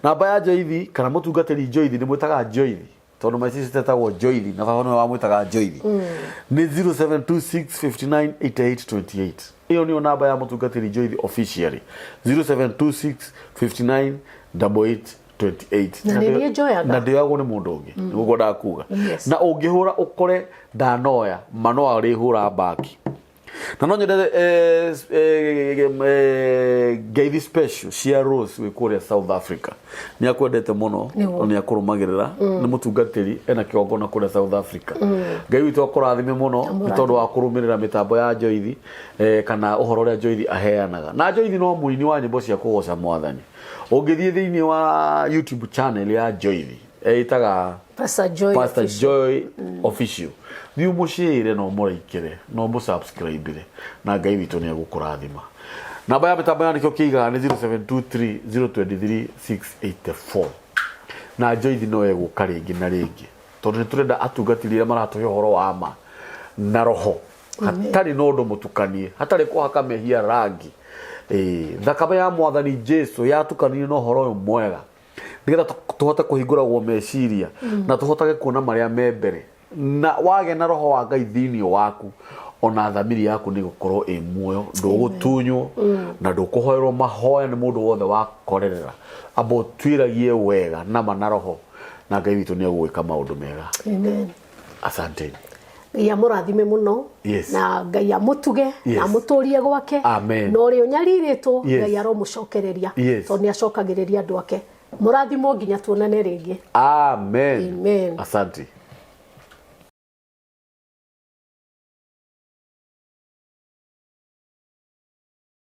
Namba ya Njoithi kana mũtungatĩri Njoithi, nĩ mwĩtaga Njoithi tondũ my sister etagwo Njoithi na baba nĩwe wamwĩtaga Njoithi, nĩ 0726598828. Ĩyo nĩyo namba ya mũtungatĩri Njoithi officially, 0726598828.
Na nĩ niĩ njoyaga.
Na ndĩoyagwo nĩ mũndũ ũngĩ, nĩguo ngwendaga kuga. Na ũngĩhũra ũkore ndanoya, ma no arĩhũra mbaki. Na no nyende ngeithi special cia Rose wĩ kũrĩa South Africa. Nĩ akwendete mũno na nĩ akũrũmagĩrĩra. Nĩ mũtungatĩri ena kĩgongona kũrĩa South Africa. Ngai witũ akũrathime mũno nĩ tondũ wa kũrũmĩrĩra mĩtambo ya Njoithi, kana ũhoro ũrĩa Njoithi aheanaga. Na Njoithi no mũini wa nyĩmbo cia kũgoca Mwathani. Ũngĩthiĩ thĩinĩ wa YouTube channel ya Njoithi, ĩtaga
Pastor Joy
Pastor
Official.
Joy Official. Thiĩ ũmũcĩre na ũmũraikĩre na ũmũsubscribe na Ngai witũ nĩ egũkũrathima. Namba ya mĩtambo ya nĩkĩo kĩigaga nĩ 0723 023 684. Na Njoithi no egũka rĩngĩ na rĩngĩ tondũ nĩ tũrenda atungatĩri arĩa maratũhe ũhoro wa ma na roho. Hatarĩ na ũndũ mũtukanie, hatarĩ kũhaka mehia rangi. Ĩĩ, thakame ya Mwathani Jesu yatukanire na ũhoro ũyũ mwega nĩgetha tũhote kũhingũragwo meciria na tũhotage kuona marĩa me mbere. Na wagĩa na roho wa Ngai thĩinĩ waku, ona thamiri yaku nĩ ĩgũkorwo ĩ muoyo, ndũgũtunywo na ndũkũhoerwo mahoya nĩ mũndũ wothe wakorerera. Amba ũtuĩragie wega nama na roho, na Ngai witũ nĩ egũgwĩka maũndũ mega.
Amen.
Asanteni.
Ngai amũrathime mũno.
Yes.
Na Ngai amũtuge.
Yes.
Na amũtũrie gwake.
Amen.
Na ũrĩa ũnyarirĩtwo.
Yes.
Ngai aromũcokereria.
Yes.
Tondũ nĩ acokagĩrĩria andũ ake. Mũrathimwo nginya tuonane rĩngĩ.
Amen.
Amen.
Asante.